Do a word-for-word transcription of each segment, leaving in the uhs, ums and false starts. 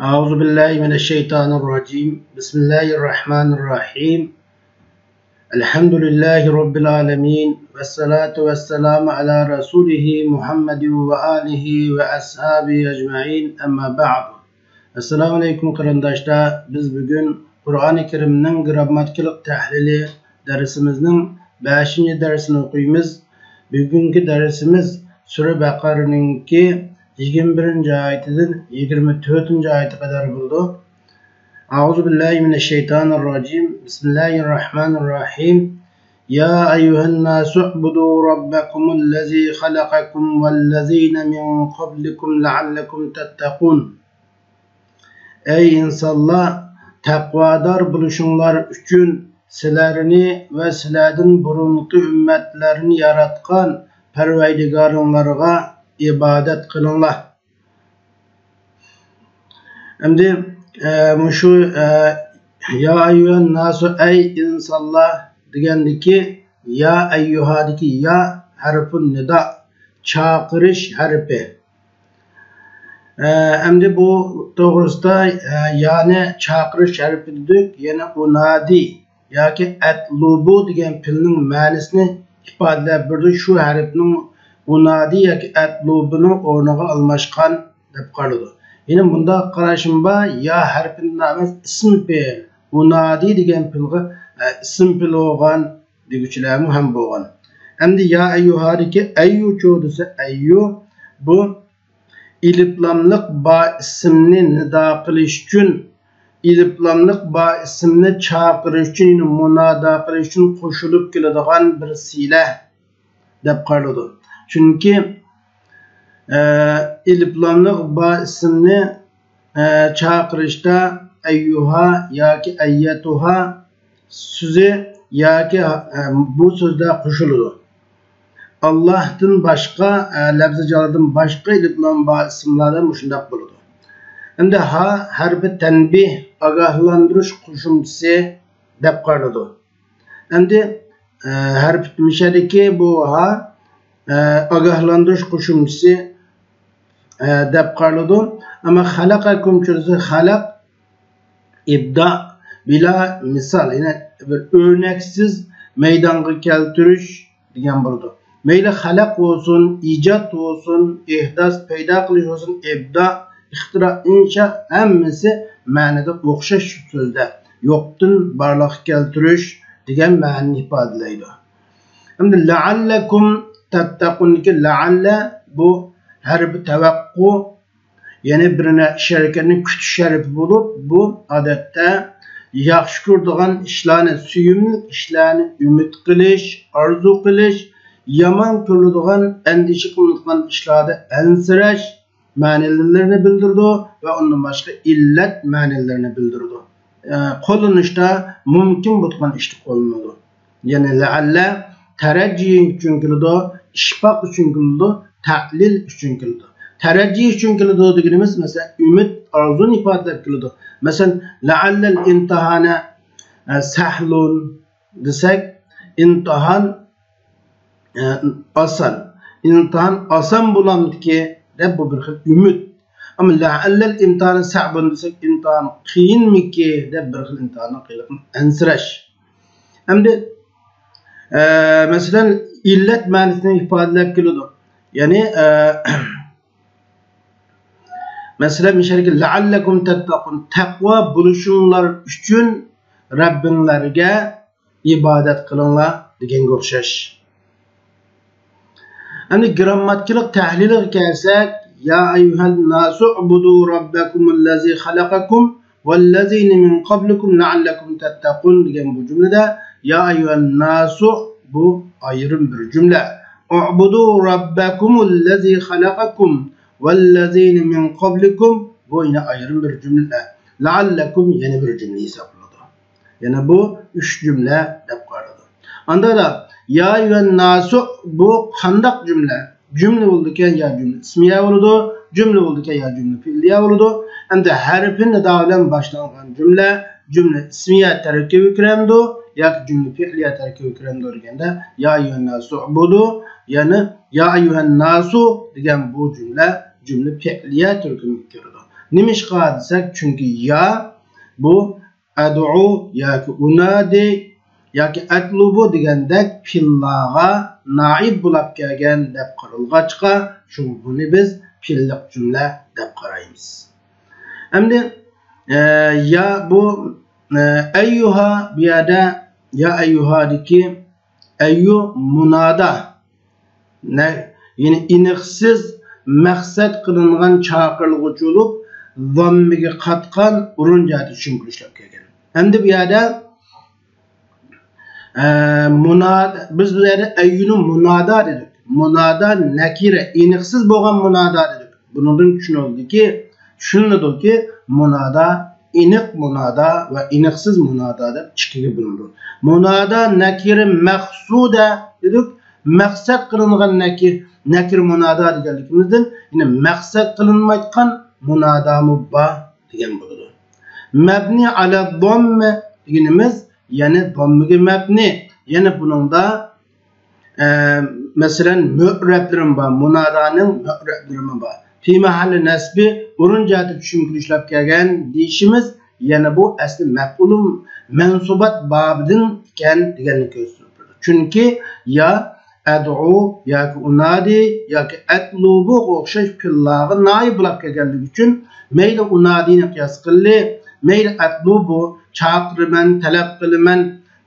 أعوذ بالله من الشيطان الرجيم. بسم الله الرحمن الرحيم. الحمد لله رب العالمين. والصلاة والسلام على رسوله محمد وآله وأصحابه أجمعين. أما بعد. ئەسسالامۇ ئەلەيكۇم قېرىنداشلار. بىز بۈگۈن قۇرئانى كەرىمنىڭ گىرامماتىكىلىق تەھلىلى دەرسىمىزنىڭ بەشىنچى دەرسىنى ئوقۇيمىز. بۈگۈنكى دەرسىمىز سۈرە بەقەرىنىڭكى يىگىرمە بىرىنچى ئايىتىدىن يىگىرمە تۆتىنچى ئايىتىگە قەدەر بولىدۇ. أعوذ بالله من الشيطان الرجيم. بسم الله الرحمن الرحيم. يا أيها الناس اعبدوا ربكم الذي خلقكم والذين من قبلكم لعلكم تتقون. ئەي ئىنسانلار، تەقۋادار بولۇشۇڭلار ئۈچۈن سىلەرنى ۋە سىلەردىن بۇرۇنقى ئۈممەتلەرنى ياراتقان پەرۋەردىگارىڭلارغا ئىبادەت قىلىڭلار. ئەمدى، ئە، مۇشۇ، ئە، يا ئەييۇھەن ناسۇ، ئەي ئىنسانلار دېگەندىكى يا ئەييۇھادىكى يا ھەرپۇن نىدا، چاقىرىش ھەرپى. ئە، ئەمدى بۇ توغرىسىدا، ئە، يانى چاقىرىش ھەرپى دېدۇق، يەنى ئۇنادى ياكى ئەتلۇبۇ دېگەن پېئىلنىڭ مەنىسىنى ئىپادىلەپ بېرىدۇ. شۇ ھەرپنىڭ ئۇنادى ياكى ئەتلۇبۇنىڭ ئورنىغا ئالماشقان دەپ قارىلىدۇ. يەنى مۇنداق قاراشمۇ بار، يا ھەرپىندىن ئەمەس، ئىسمى پېئىل، ئۇنادى دېگەن پېئىلغا، ئە، ئىسمى پېئىل بولغان دېگۈچىلەرمۇ ھەم بولغان. ئەمدى يا ئەييۇھادىكى ئەييۇچۇ دېسە، ئەييۇ بۇ ئېلىپلاملىق با ئىسىمنى نىدا قىلىش ئۈچۈن، ئېلىپلاملىق با ئىسىمنى چاقىرىش ئۈچۈن، يەنى مۇنادا قىلىش ئۈچۈن قوشۇلۇپ كېلىدىغان بىر سىلە دەپ قارىلىدۇ. چۈنكى، ئە، ئېلىپلاملىق با ئىسىمنى، ئە، چاقىرىشتا ئەييۇھا ياكى ئەييەتۇھا سۆزى ياكى، ئە، بۇ سۆزلەر قوشۇلىدۇ. ئاللاھتىن باشقا، ئە، لەپزى جالالىدىن باشقا ئېلىپلام با ئىسىملاردا مۇشۇنداق بولىدۇ. ئەمدى ھا ھەرپى تەنبىھ، ئاگاھلاندۇرۇش قوشۇمچىسى دەپ قارىلىدۇ. ئەمدى، ئە، ھەرپى مىشەدىكى بۇ ھا، ئە، ئاگاھلاندۇرۇش قوشۇمچىسى، ئە، دەپ قارىلىدۇ. ئەمما خەلەقەكۇم چۈرىسى خەلەق ئىبدا بىلا مىسال، يەنى بىر ئۆرنەكسىز مەيدانغا كەلتۈرۈش دېگەن بولىدۇ. مەيلى خەلەق بولسۇن، ئىجاد بولسۇن، ئىھداس پەيدا قىلىش بولسۇن، ئىبدا، ئىختىرا، ئىنشا، ھەممىسى مەنىدە ئوخشاش سۆزلەر. يوقتىن بارلىققا كەلتۈرۈش دېگەن مەنىنى ئىپادىلەيدۇ. ئەمدى لەئەللەكۇم تەتتەقۇندىكى لەئەللە بۇ ھەرپى تەۋەققۇ، يەنى بىر نە-، ئىش ھەرىكەتنى كۈتۈش ھەرپى بولۇپ، بۇ ئادەتتە ياخشى كۆرىدىغان ئىشلارنى، سۆيۈملۈك ئىشلارنى ئۈمىد قىلىش، ئارزۇ قىلىش، يامان كۆرۈلىدىغان، ئەندىشە قىلىنىدىغان ئىشلاردا ئەنسىرەش مەنىلىرىنى بىلدۈرىدۇ ۋە ئۇندىن باشقا ئىللەت مەنىلىرىنى بىلدۈرىدۇ. ئە، قوللىنىشتا مۇمكىن بولىدىغان ئىشتا قوللىنىدۇ. يەنى لەئەللە تەرەججى ئۈچۈن كېلىدۇ، ئىشپاق ئۈچۈن كېلىدۇ، تەلىل ئۈچۈن كېلىدۇ. تەرەججى ئۈچۈن كېلىدۇ دېگىنىمىز، مەسىلەن، ئۈمىد، ئارزۇنى ئىپادىلەپ كېلىدۇ. مەسىلەن، لەئەللەل ئىمتىھانە، ئە، سەھلۇن دېسەك، ئىمتىھان، ئە، ئاسان. ئىمتىھان ئاسان بولامدىكى دەپ بۇ بىر خىل ئۈمىد. ئەمما لەئەللەل ئىمتىھانە سەئبۇن دېسەك، ئىمتىھان قىيىنمىكى دەپ بىر خىل ئىمتىھاننىڭ قىيىنلىقىنى ئەنسىرەش. ئەمدى، ئە، مەسىلەن، ئىللەت مەنىسىنى ئىپادىلەپ كېلىدۇ. يەنى، ئە، مەسىلەن، مىشەلگە لەئەللەكۇم تەتتەقۇن، تەقۋا بولۇشۇڭلار ئۈچۈن رەببىڭلارگە ئىبادەت قىلىڭلار دېگەنگە ئوخشاش. ئەمدى گىرامماتىكىلىق تەھلىلىگە كەلسەك، يا ئەييۇھەن ناسۇ ئۇبۇدۇ رەببەكۇمۇللەزى خەلەقەكۇم ۋەللەزىنە مىن قەبلىكۇم لەئەللەكۇم تەتتەقۇن دېگەن بۇ جۈملىدە، يا ئەييۇھەن ناسۇ بۇ ئايرىم بىر جۈملە. ئۇبۇدۇ رەببەكۇمۇللەزى خەلەقەكۇم ۋەللەزىنە مىن قەبلىكۇم بۇ يەنە ئايرىم بىر جۈملە. لەئەللەكۇم يەنە بىر جۈملە ھېسابلىنىدۇ. يەنە بۇ ئۈچ جۈملە دەپ قارىلىدۇ. ئاندىن يا ئەييۇھەن ناسۇ بۇ قانداق جۈملە؟ جۈملە بولىدىكەن يا جۈملە ئىسمىيە بولىدۇ، جۈملە بولىدىكەن يا جۈملە پېئلىيە بولىدۇ. ئەمدى ھەرپى نىدا بىلەن باشلانغان جۈملە، جۈملە ئىسمىيە تەركىبىگە كىرەمدۇ ياكى جۈملە پېئلىيە تەركىبىگە كىرەمدۇ دېگەندە، يا ئەييۇھەن ناسۇ ئۇبۇدۇ، يەنى يا ئەييۇھەن ناسۇ دېگەن بۇ جۈملە جۈملە پېئلىيە تۈركۈمىگە كىرىدۇ. نېمىشقا دېسەك، چۈنكى يا بۇ ئەدئۇ ياكى ئۇنادى ياكى ئەتلۇبۇ دېگەندەك پېئىللارغا نائىب بولاپ كەلگەن دەپ قارالغاچقا، شۇڭا بۇنى بىز پېئىللىق جۈملە دەپ قارايمىز. ئەمدى، ئە، يا بۇ، ئە، ئەييۇھا، بۇ يەردە يا ئەييۇھادىكى ئەييۇ مۇنادا، نە-، يەنى ئېنىقسىز مەقسەت قىلىنغان چاقىرىلغۇچى بولۇپ، زاممىگە قاتقان، ئورۇن جەھەتتە چۈشۈرۈپ كەلگەن. ئەمدى بۇ يەردە ئە، مۇنادا، بىز بۇ يەردە ئەييۇنى مۇنادا دېدۇق. مۇنادا نەكىرە، ئېنىقسىز بولغان مۇنادا دېدۇق. بۇنىڭدىن چۈشىنىلدىكى، چۈشىنىلىدۇكى، مۇنادا ئېنىق مۇنادا ۋە ئېنىقسىز مۇنادا دەپ ئىككىگە بۆلۈنىدۇ. مۇنادا نەكىرە مەقسۇدە دېدۇق. مەقسەت قىلىنغان نەكىر، نەكىر مۇنادا دېگەنلىكىمىزدىن، يەنى مەقسەت قىلىنمايدىغان مۇنادامۇ بار دېگەن بولىدۇ. مەبنى ئەلە زاممە دېگىنىمىز، يەنى زاممىگە مەبنى، يەنى بۇنىڭدا، ئە، مەسىلەن، مۇئرەبلىرىمۇ بار، مۇنادانىڭ مۇئرەبلىرىمۇ بار. فى مەھەللى نەسبى، ئورۇن جەھەتتە چۈشۈرۈپ كېلىشلەپ كەلگەن دېيىشىمىز، يەنە بۇ ئەسلى مەپئۇلۇن مەنسۇبات بابىدىن ئىكەن دېگەننى كۆرسىتىپ بېرىدۇ. چۈنكى يا ئەدئۇ ياكى ئۇنادى ياكى ئەتلۇبۇغا ئوخشاش پېئىللارغا نائىب بولاپ كەلگەنلىكى ئۈچۈن، مەيلى ئۇنادىنى قىياس قىللى، مەيلى ئەتلۇبۇ، چاقىرىمەن، تەلەپ قىلىمەن،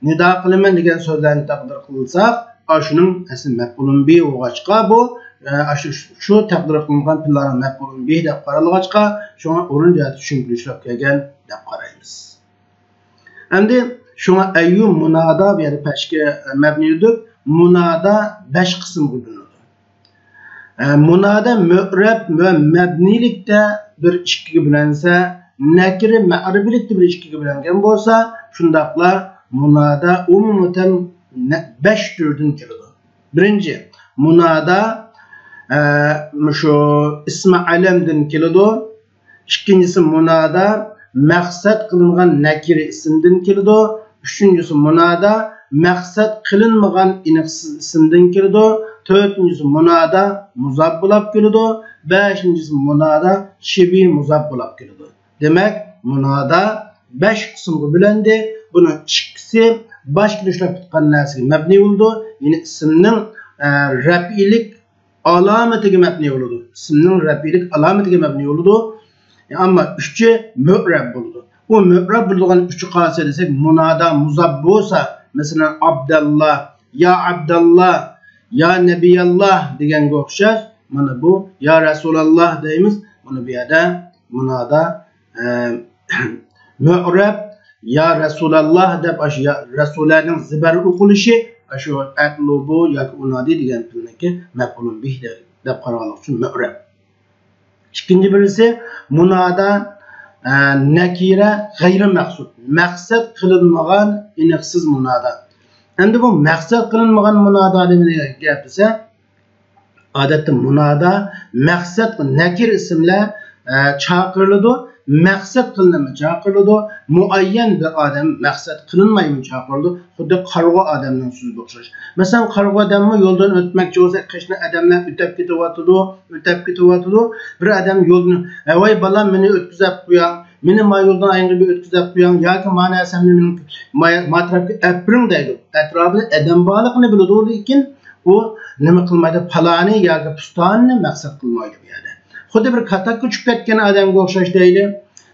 نىدا قىلىمەن دېگەن سۆزلەرنى تەقدىر قىلساق، ئاشۇنىڭ ئەسلى مەپئۇلۇن بىھى بولغاچقا، بۇ، ئە، ئاشۇ، شۇ تەقدىر قىلىنغان پېئىللارنىڭ مەپئۇلۇن بىھى دەپ قارالغاچقا، شۇڭا ئورۇن جەھەتتە چۈشۈرۈپ كېلىشلەپ كەلگەن دەپ قارايمىز. ئەمدى شۇڭا ئەييۇ مۇنادا بۇ يەردە پەشكە مەبنىيدۇر. مۇنادا بەش قىسىمغا بۆلۈنىدۇ. ئە، مۇنادا مۇئرەب ۋە مەبنىيلىكتە بىر ئىككىگە بۆلۈنسە، نەكىرە مەرىپىلىكتە بىر ئىككىگە بۆلۈنگەن بولسا، شۇنداقلا مۇنادا ئومۇمەن نە-، بەش تۈردىن كېلىدۇ. بىرىنچى، مۇنادا، ئە، مۇشۇ ئىسمى ئەلەمدىن كېلىدۇ. ئىككىنچىسى مۇنادا مەقسەت قىلىنغان نەكىرە ئىسىمدىن كېلىدۇ. ئۈچىنچىسى مۇنادا مەقسەت قىلىنمىغان ئېنىقسىز ئىسىمدىن كېلىدۇ. تۆتىنچىسى مۇنادا مۇزاپ بولاپ كېلىدۇ. بەشىنچىسى مۇنادا شىبھى مۇزاپ بولاپ كېلىدۇ. دېمەك، مۇنادا بەش قىسىمغا بۆلۈندى. بۇنىڭ ئىككىسى باش كېلىشلەپ تۇتقان نەرسىگە مەبنى بولىدۇ. يەنى ئىسىمنىڭ، ئە، رەپئىيلىك ئالامىتىگە مەبنى بولىدۇ. ئىسىمنىڭ رەپئىيلىك ئالامىتىگە مەبنى بولىدۇ. ئەمما ئۈچى مۇئرەب بولىدۇ. بۇ مۇئرەب بولىدىغان ئۈچى قايسى دېسەك، مۇنادا مۇزاپ بولسا، مەسىلەن، ئابداللا، يا ئابداللا، يا نەبىياللا دېگەنگە ئوخشاش، مانا بۇ يا رەسۇلاللا دەيمىز. مانا بۇ يەردە مۇنادا، ئە، مۇئرەب يا رەسۇلاللا دەپ، ئاشۇ يا رەسۇلەنىڭ زىبەر ئوقۇلۇشى، ئاشۇ ئەتلۇبۇ ياكى ئۇنادى دېگەن پېئىلنىڭكى مەپئۇلۇن بىھ دەپ، دەپ قارىغانلىقى ئۈچۈن مۇئرەب. ئىككىنچى بىرسى مۇنادا، ئە، نەكىرە غەيرىي مەقسۇد، مەقسەت قىلىنمىغان ئېنىقسىز مۇنادا. ئەمدى بۇ مەقسەت قىلىنمىغان مۇنادا نېمە گەپ دېسە، ئادەتتە مۇنادا مەقسەت نەكىر ئىسىملەر، ئە، چاقىرىلىدۇ، مەقسەت قىلىنىمۇ چاقىرىلىدۇ، مۇئەييەن بىر ئادەم مەقسەت قىلىنمايمۇ چاقىرىلىدۇ، خۇددى قارىغۇ ئادەمنىڭ سۆزىگە ئوخشاش. مەسىلەن، قارىغۇ ئادەممۇ يولدىن ئۆتمەكچى بولسا، قېشىدىن ئادەملەر ئۆتەپ كېتىۋاتىدۇ، ئۆتەپ كېتىۋاتىدۇ. بىر ئادەم يولدىن، ھە، ۋاي بالام، مېنى ئۆتكۈزۈپ قوياڭ، مېنى ما يولدىن ئايرىغا بىر ئۆتكۈزۈپ قوياڭ ياكى ما نەرسەمنى مېنىڭ ما، ما تەرەپكە ئەپ بېرىڭ دەيدۇ. ئەتراپىدا ئادەم بارلىقىنى بىلىدۇ، لېكىن ئۇ نېمە قىلمايدۇ؟ پالانى ياكى پۇستانىنى مەقسەت قىلمايدۇ بۇ يەردە. خۇددى بىر كاتاككا چۈشۈپ كەتكەن ئادەمگە ئوخشاش دەيلى.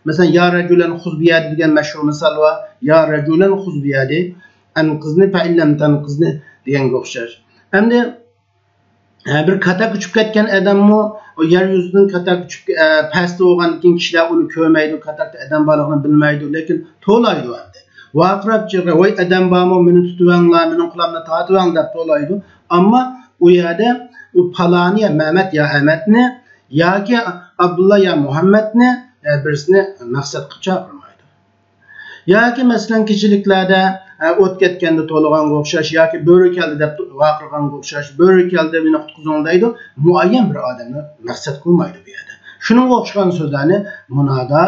مەسىلەن، يا رەجۇلەن خۇز بىيەدى دېگەن مەشھۇر مىسال بار. يا رەجۇلەن خۇز بىيەدى، ئەنقىزنى پەئىللەم تەنقىزنى دېگەنگە ئوخشاش. ئەمدى ھە، بىر كاتاككا چۈشۈپ كەتكەن ئادەممۇ، ئۇ يەر يۈزىدىن كاتاككا چۈشۈپ، ئە، پەستە بولغاندىن كېيىن كىشىلەر ئۇنى كۆرمەيدۇ، كاتاكتا ئادەم بارلىقىنى بىلمەيدۇ، لېكىن توۋلايدۇ ئەمدى. ۋارقىراپ چىقىرىپ، ۋاي ئادەم بارمۇ، مېنى تۇتۇۋەڭلار، مېنىڭ قۇلامنى تارتىۋەڭ دەپ توۋلايدۇ. ئەمما ئۇ يەردە ئۇ پالانى يا مەمەت يا ئەمەتنى ياكى ئابدۇللا يا مۇھەممەدنى، ئە، بىرسىنى مەقسەت قىلىپ چاقىرمايدۇ. ياكى مەسىلەن، كېچىلىكلەردە، ئە، ئوت كەتكەندە توۋلىغانغا ئوخشاش ياكى بۆرە كەلدى دەپ ۋارقىرىغانغا ئوخشاش، بۆرە كەلدى، مېنى قۇتقۇزۇڭ دەيدۇ، مۇئەييەن بىر ئادەمنى مەقسەت قىلمايدۇ بۇ يەردە. شۇنىڭغا ئوخشىغان سۆزلەرنى مۇنادا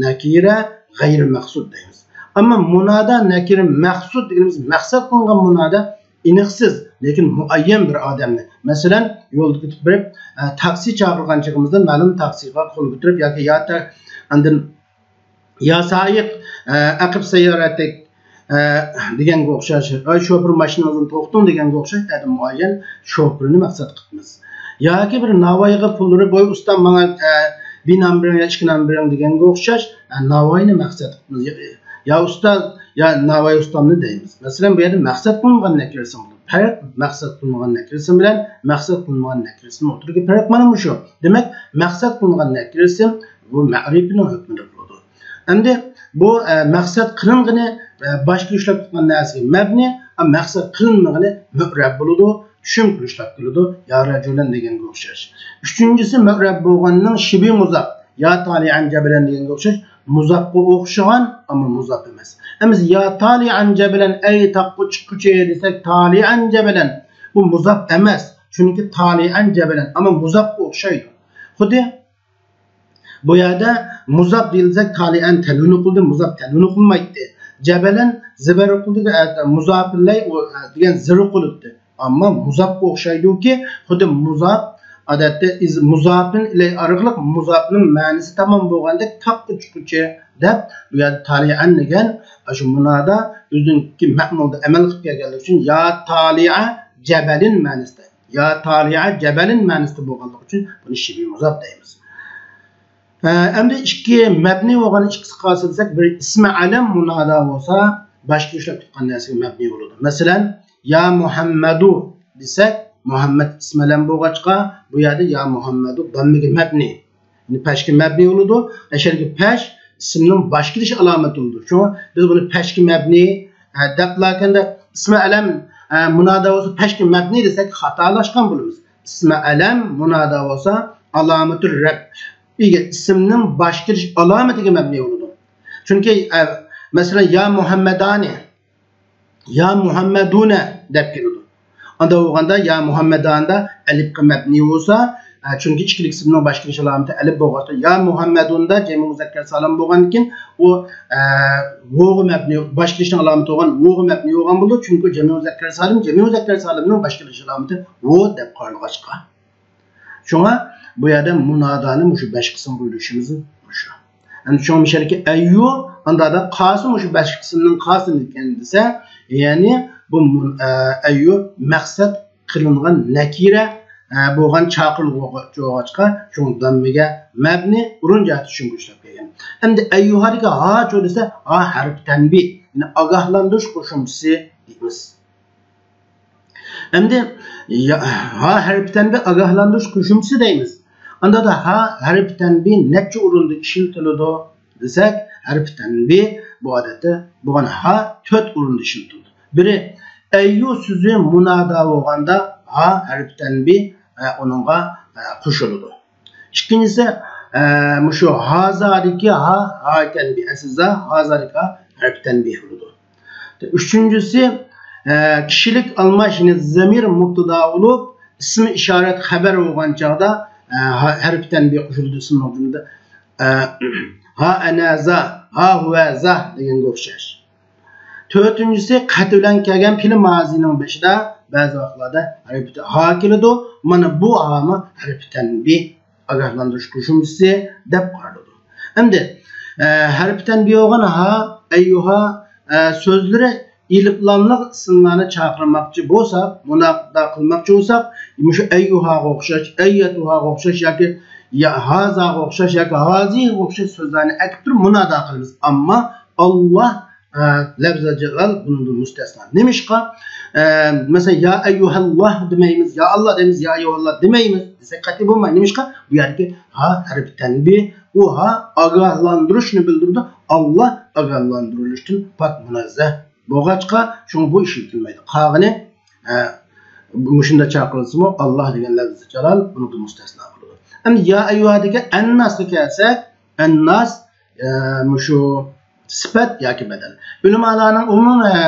نەكىرە غەيرىي مەقسۇد دەيمىز. ئەمما مۇنادا نەكىرە مەقسۇد دېگىنىمىز مەقسەت قىلىنغان مۇنادا ئېنىقسىز، لېكىن مۇئەييەن بىر ئادەمنى، مەسىلەن، يولدا كېتىپ بېرىپ، ئە، تاكسى چاقىرغان چېغىمىزدا مەلۇم تاكسىغا قول كۆتۈرۈپ ياكى يا تا-، ئاندىن يا سايىق، ئە، ئەقىب سەييارەتەك، ئە، دېگەنگە ئوخشاش، ئاي شوپۇر، ماشىنىڭىزنى توختىتىڭ دېگەنگە ئوخشاش، ئەدە مۇئەييەن شوپۇرنى مەقسەت قىلىپمىز. ياكى بىر ناۋايغا پۇللىرى، بوي ئۇستام ماڭا، ئە، بىر نان بېرىڭ يا ئىككى نان بېرىڭ دېگەنگە ئوخشاش، ئە، ناۋاينى مەقسەت قىلىپمىز. يا، يا ئۇستاز، يا ناۋاي ئۇستامنى دەيمىز. مەسىلەن، بۇ يەردە مەقسەت قىلىنغان نەكىرىسى بولىدۇ. پەرق مەقسەت قىلىنغان نەكىرىسى بىلەن مەقسەت قىلىنمىغان نەكىرىسىنىڭ ئوتتۇرىدىكى پەرق مانا مۇشۇ. دېمەك، مەقسەت قىلىنغان نەكىرىسى بۇ مەرىپىنىڭ ھۆكمىدە بولىدۇ. ئەمدى بۇ، ئە، مەقسەت قىلىنغىنى، ئە، باشقا ئىشلەپ تۇتقان نەرسىگە مەبنى، ئە، مەقسەت قىلىنمىغىنى مۇئرەب بولىدۇ، چۈشۈنكىلىشلەپ كېلىدۇ، يا رەجۇلەن دېگەنگە ئوخشاش. ئۈچىنچىسى، مۇئرەب بولغاننىڭ شىبى مۇزاپ، يا تالىئەن جەبەلەن دېگەنگە ئوخشاش، مۇزاپقا ئوخشىغان، ئەمما مۇزاپ ئەمەس. ئەمما يا تالىئەن جەبەلەن، ئەي تاغقا چىققۇچە دېسەك، تالىئەن جەبەلەن، بۇ مۇزاپ ئەمەس. چۈنكى تالىئەن جەبەلەن، ئەمما مۇزاپقا ئوخشايدۇ. خۇددى بۇ يەردە مۇزاپ دېيىلسەك، تالىئەن تەنۋىن ئوقۇلدى، مۇزاپ تەنۋىن ئوقۇلمايتتى. جەبەلەن زىبەر ئوقۇلدى، ئە، مۇزاپىلەي ئۇ، ئە، دېگەن زىر ئوقۇلۇپتۇ. ئەمما مۇزاپقا ئوخشايدۇكى، خۇددى مۇزاپ، ئادەتتە ئىز-، مۇزاپىن ئىلەي ئارقىلىق مۇزاپنىڭ مەنىسى تامام بولغاندەك تاغقا چىققۇچە دەپ، بۇ يەردە تالىئەن دېگەن ئاشۇ مۇنادا ئۆزىنىڭكى مەمۇلدا ئەمەل قىلىپ كەلگەنلىكى ئۈچۈن يا تالىئە جەبەلىن مەنىسىدە، يا تالىئە جەبەلىن مەنىسىدە بولغانلىقى ئۈچۈن بۇنى شىبى مۇزاپ دەيمىز. ئە، ئەمدى ئىككى مەبنى بولغان ئىككىسى قايسى دېسەك، بىرى ئىسمى ئەلەم مۇنادا بولسا، باشقا ئىشلەپ تۇتقان نەرسىگە مەبنى بولىدۇ. مەسىلەن، يا مۇھەممەدۇ دېسەك، مۇھەممەد ئىسمى ئەلەم بولغاچقا، بۇ يەردە يا مۇھەممەدۇ داممىگە مەبنى. يەنى پەشكە مەبنى بولىدۇ. ئەشەرگە پەش ئىسىمنىڭ باش كېلىش ئالامىتى بولىدۇ. شۇڭا بىز بۇنى پەشكە مەبنى، ئە، دەپلا ئەكەندە، ئىسمى ئەلەم، ئە، مۇنادا بولسا پەشكە مەبنى دېسەك، خاتالاشقان بولىمىز. ئىسمى ئەلەم مۇنادا بولسا، ئالامىتۇ رەپ ئىگە ئىسىمنىڭ باش كېلىش ئالامىتىگە مەبنى بولىدۇ. چۈنكى، ئە، مەسىلەن، يا مۇھەممەدانى، يا مۇھەممەدۇنە دەپ كېلىدۇ. ئاندا بولغاندا يا مۇھەممەدانىدا ئەلىپقە مەبنى بولسا، ئە، چۈنكى ئىككىلىك ئىسىمنىڭ باش كېلىش ئالامىتى ئەلىپ بولغاچقا، يا مۇھەممەدۇندا جەمئىي مۇزەككەر سالىم بولغاندىن كېيىن ئۇ، ئە، ۋوغا مەبنى، باش كېلىشنىڭ ئالامىتى بولغان ۋوغا مەبنى بولغان بولىدۇ. چۈنكى جەمئىي مۇزەككەر سالىم، جەمئىي مۇزەككەر سالىمنىڭ باش كېلىش ئالامىتى ۋو دەپ قارالغاچقا. شۇڭا بۇ يەردە مۇنادانى مۇشۇ بەش قىسىمغا بۆلۈشىمىز مۇشۇ. ئەمدى شۇڭا مۇشۇ يەردىكى ئەييۇ، ئاندا قاسى مۇشۇ بەش قىسىمنىڭ قاسى ئىكەن دېسە، يەنى بۇ مۇن-، ئە، ئەييۇ مەقسەت قىلىنغان نەكىرە، ئە، بولغان چاقىرىلغۇچى بولغاچقا، شۇڭا داممىگە مەبنى ئورۇن جەھەتتە چۈشەنگۈچ ئىشلەپ كەلگەن. ئەمدى ئەييۇھادىكى ھاچۇ دېسە، ھا ھەرپ تەنبىھ، يەنى ئاگاھلاندۇرۇش قوشۇمچىسى دەيمىز. ئەمدى يا-، ھا ھەرپى تەنبىھ ئاگاھلاندۇرۇش قوشۇمچىسى دەيمىز. ئاندا ھا ھەرپى تەنبىھ نەچچە ئورۇندا ئىشلىتىلىدۇ دېسەك، ھەرپى تەنبىھ بۇ ئادەتتە بولغان ھا تۆت ئورۇندا ئىشلىتىلىدۇ. بىرى، ئەييۇ سۆزى مۇنادا بولغاندا ھا ھەرپى تەنبىھ، ئە، ئۇنىڭغا، ئە، قوشۇلىدۇ. ئىككىنچىسى، ئە، مۇشۇ ھازادىكى ھا، ھا تەنبىھ، ئەسلىدە ھازادىكى ھا ھەرپى تەنبىھ بولىدۇ. ئۈچىنچىسى، ئە، كىشىلىك ئالماش، يەنى زەمىر مۇبتىدا بولۇپ، ئىسمى ئىشارەت خەبەر بولغان چاغدا، ئە، ھا-، ھەرپى تەنبىھ قوشۇلىدۇ ئىسىمنىڭ ئورنىدا. ئە، ھا ئەنە زا، ھا ھۇۋە زا دېگەنگە ئوخشاش. تۆتىنچىسى، قەتئى بىلەن كەلگەن پېئىل مازىنىڭ بېشىدا بەزى ۋاقىتلاردا ھەرپى ھا كېلىدۇ. مانا بۇ ھامۇ ھەرپى تەنبىھ. ئاگاھلاندۇرۇش قوشۇمچىسى دەپ قارىلىدۇ. ئەمدى، ئە، ھەرپى تەنبىھ بولغان ھا، ئەييۇھا، ئە، سۆزلىرى ئېلىپلاملىق ئىسىملارنى چاقىرماقچى بولساق، مۇنادا قىلماقچى بولساق، مۇشۇ ئەييۇھاغا ئوخشاش، ئەييەتۇھاغا ئوخشاش ياكى يا-، ھازاغا ئوخشاش ياكى ھازىغا ئوخشاش سۆزلەرنى ئەكىپ تۇرۇپ مۇنادا قىلىمىز. ئەمما ئاللاھ ئە، لەفزى جالال بۇنىڭدىن مۇستەسنا. نېمىشقا؟ ئە، مەسىلەن، يا ئەييۇھەللاھ دېمەيمىز، يا ئاللاھ دەيمىز، يا ئەييۇھەللاھ دېمەيمىز دېسەك قەتئىي بولمايدۇ. نېمىشقا؟ بۇ يەردىكى ھا ھەرپى تەنبىھ، ئۇ ھا ئاگاھلاندۇرۇشنى بىلدۈرىدۇ. ئاللاھ ئاگاھلاندۇرۇلۇشتىن پاك مۇنەززەھ بولغاچقا، شۇڭا بۇ ئىشلىتىلمەيدۇ. قالغىنى، ئە، مۇشۇنداق چاقىرىلسىمۇ، ئاللاھ دېگەن لەفزى جالال بۇنىڭدىن مۇستەسنا بولىدۇ. ئەمدى يا ئەييۇھادىكى ئەنناسقا كەلسەك، ئەنناس، ئە، مۇشۇ سۈپەت ياكى بەدەل. ئۆلىمالارنىڭ ئومۇمەن، ئە،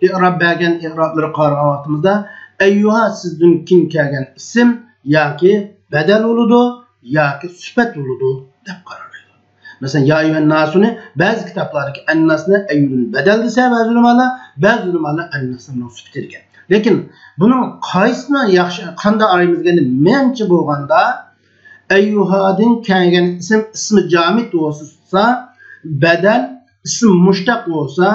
ئىئراب بەرگەن ئىئرابلىرىغا قارىغان ۋاقتىمىزدا، ئەييۇھا سىزدىن كېيىن كەلگەن ئىسىم ياكى بەدەل بولىدۇ، ياكى سۈپەت بولىدۇ دەپ قارايدۇ. مەسىلەن، يا ئەييۇھەن ناسۇنى بەزى كىتابلاردىكى ئەنناسنى ئەييۇدىن بەدەل دېسە بەزى ئۆلىمالار، بەزى ئۆلىمالار ئەنناسنى ئۇنىڭ سۈپىتى دېگەن. لېكىن بۇنىڭ قايسىنى ياخشى، قانداق ئايرىيمىز دېگەندە، مەنچە بولغاندا، ئەييۇھادىن كەلگەن ئىسىم، ئىسمى جامىد بولسا، بەدەل، ئىسىم مۇشتەق بولسا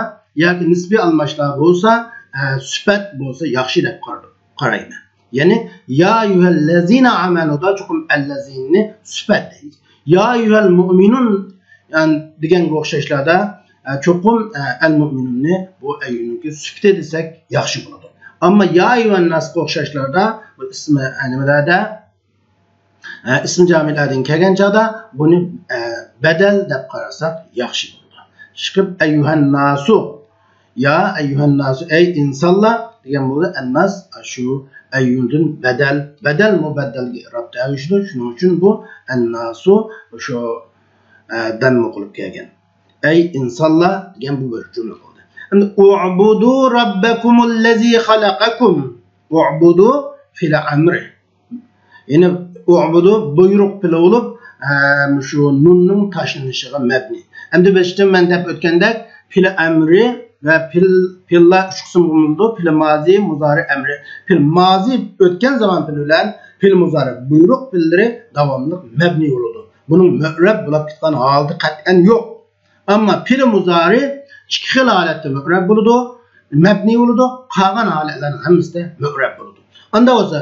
ياكى نىسبىي ئالماشلار بولسا، ئە، سۈپەت بولسا ياخشى دەپ قارىدۇق، قارايمەن. يەنى يا ئەييۇھەللەزىنە ئامەنۇدا چوقۇم ئەللەزىنىنى سۈپەت دەيمىز. يا ئەييۇھەل مۇئمىنۇن، يەنى دېگەنگە ئوخشاشلاردا، ئە، چوقۇم، ئە، ئەل مۇئمىنۇننى بۇ ئەييۇنىڭكى سۈپىتى دېسەك ياخشى بولىدۇ. ئەمما يا ئەييۇھەن ناسقا ئوخشاشلاردا بۇ ئىسمى، ئە، نېمىلەردە، ئە، ئىسمى جامىدلاردىن كەلگەن چاغدا بۇنى، ئە، بەدەل دەپ قارىساق ياخشى بولىدۇ. ئىشقىلىپ ئەييۇھەن ناسۇ، يا ئەييۇھەن ناسۇ، ئەي ئىنسانلار دېگەن بولىدۇ. ئەنناس شۇ ئەييۇدىن بەدەل، بەدەل مۇبەددەلگە ئىراب تەۋرىشىدۇ. شۇنىڭ ئۈچۈن بۇ ئەنناسۇ شۇ، ئە، دەممە قىلىپ كەلگەن. ئەي ئىنسانلار دېگەن بۇ بىر جۈملە بولدى. ئەمدى ئۇبۇدۇ رەببەكۇمۇللەزى خەلەقەكۇم. ئۇبۇدۇ فېئىل ئەمرى. يەنى ئۇبۇدۇ بۇيرۇق پېئىلى بولۇپ، ئە، شۇ نۇننىڭ تاشلىنىشىغا مەبنى. ئەمدى بېشىدا مەن دەپ ئۆتكەندەك، پېئىل ئەمرى ۋە پېئىل، پېئىللار ئۈچ قىسىمغا بۆلۈنىدۇ. پېئىل مازى، مۇزارى، ئەمرى. پېئىل مازى ئۆتكەن زامان پېئىلى بىلەن پېئىل مۇزارى بۇيرۇق پېئىللىرى داۋاملىق مەبنى بولىدۇ. بۇنىڭ مۇئرەب بولۇپ كەتكەن ھالىتى قەتئەن يوق. ئەمما پېئىل مۇزارى ئىككى خىل ھالەتتە مۇئرەب بولىدۇ، مەبنى بولىدۇ، قالغان ھالەتلەرنىڭ ھەممىسىدە مۇئرەب بولىدۇ. ئاندا بولسا،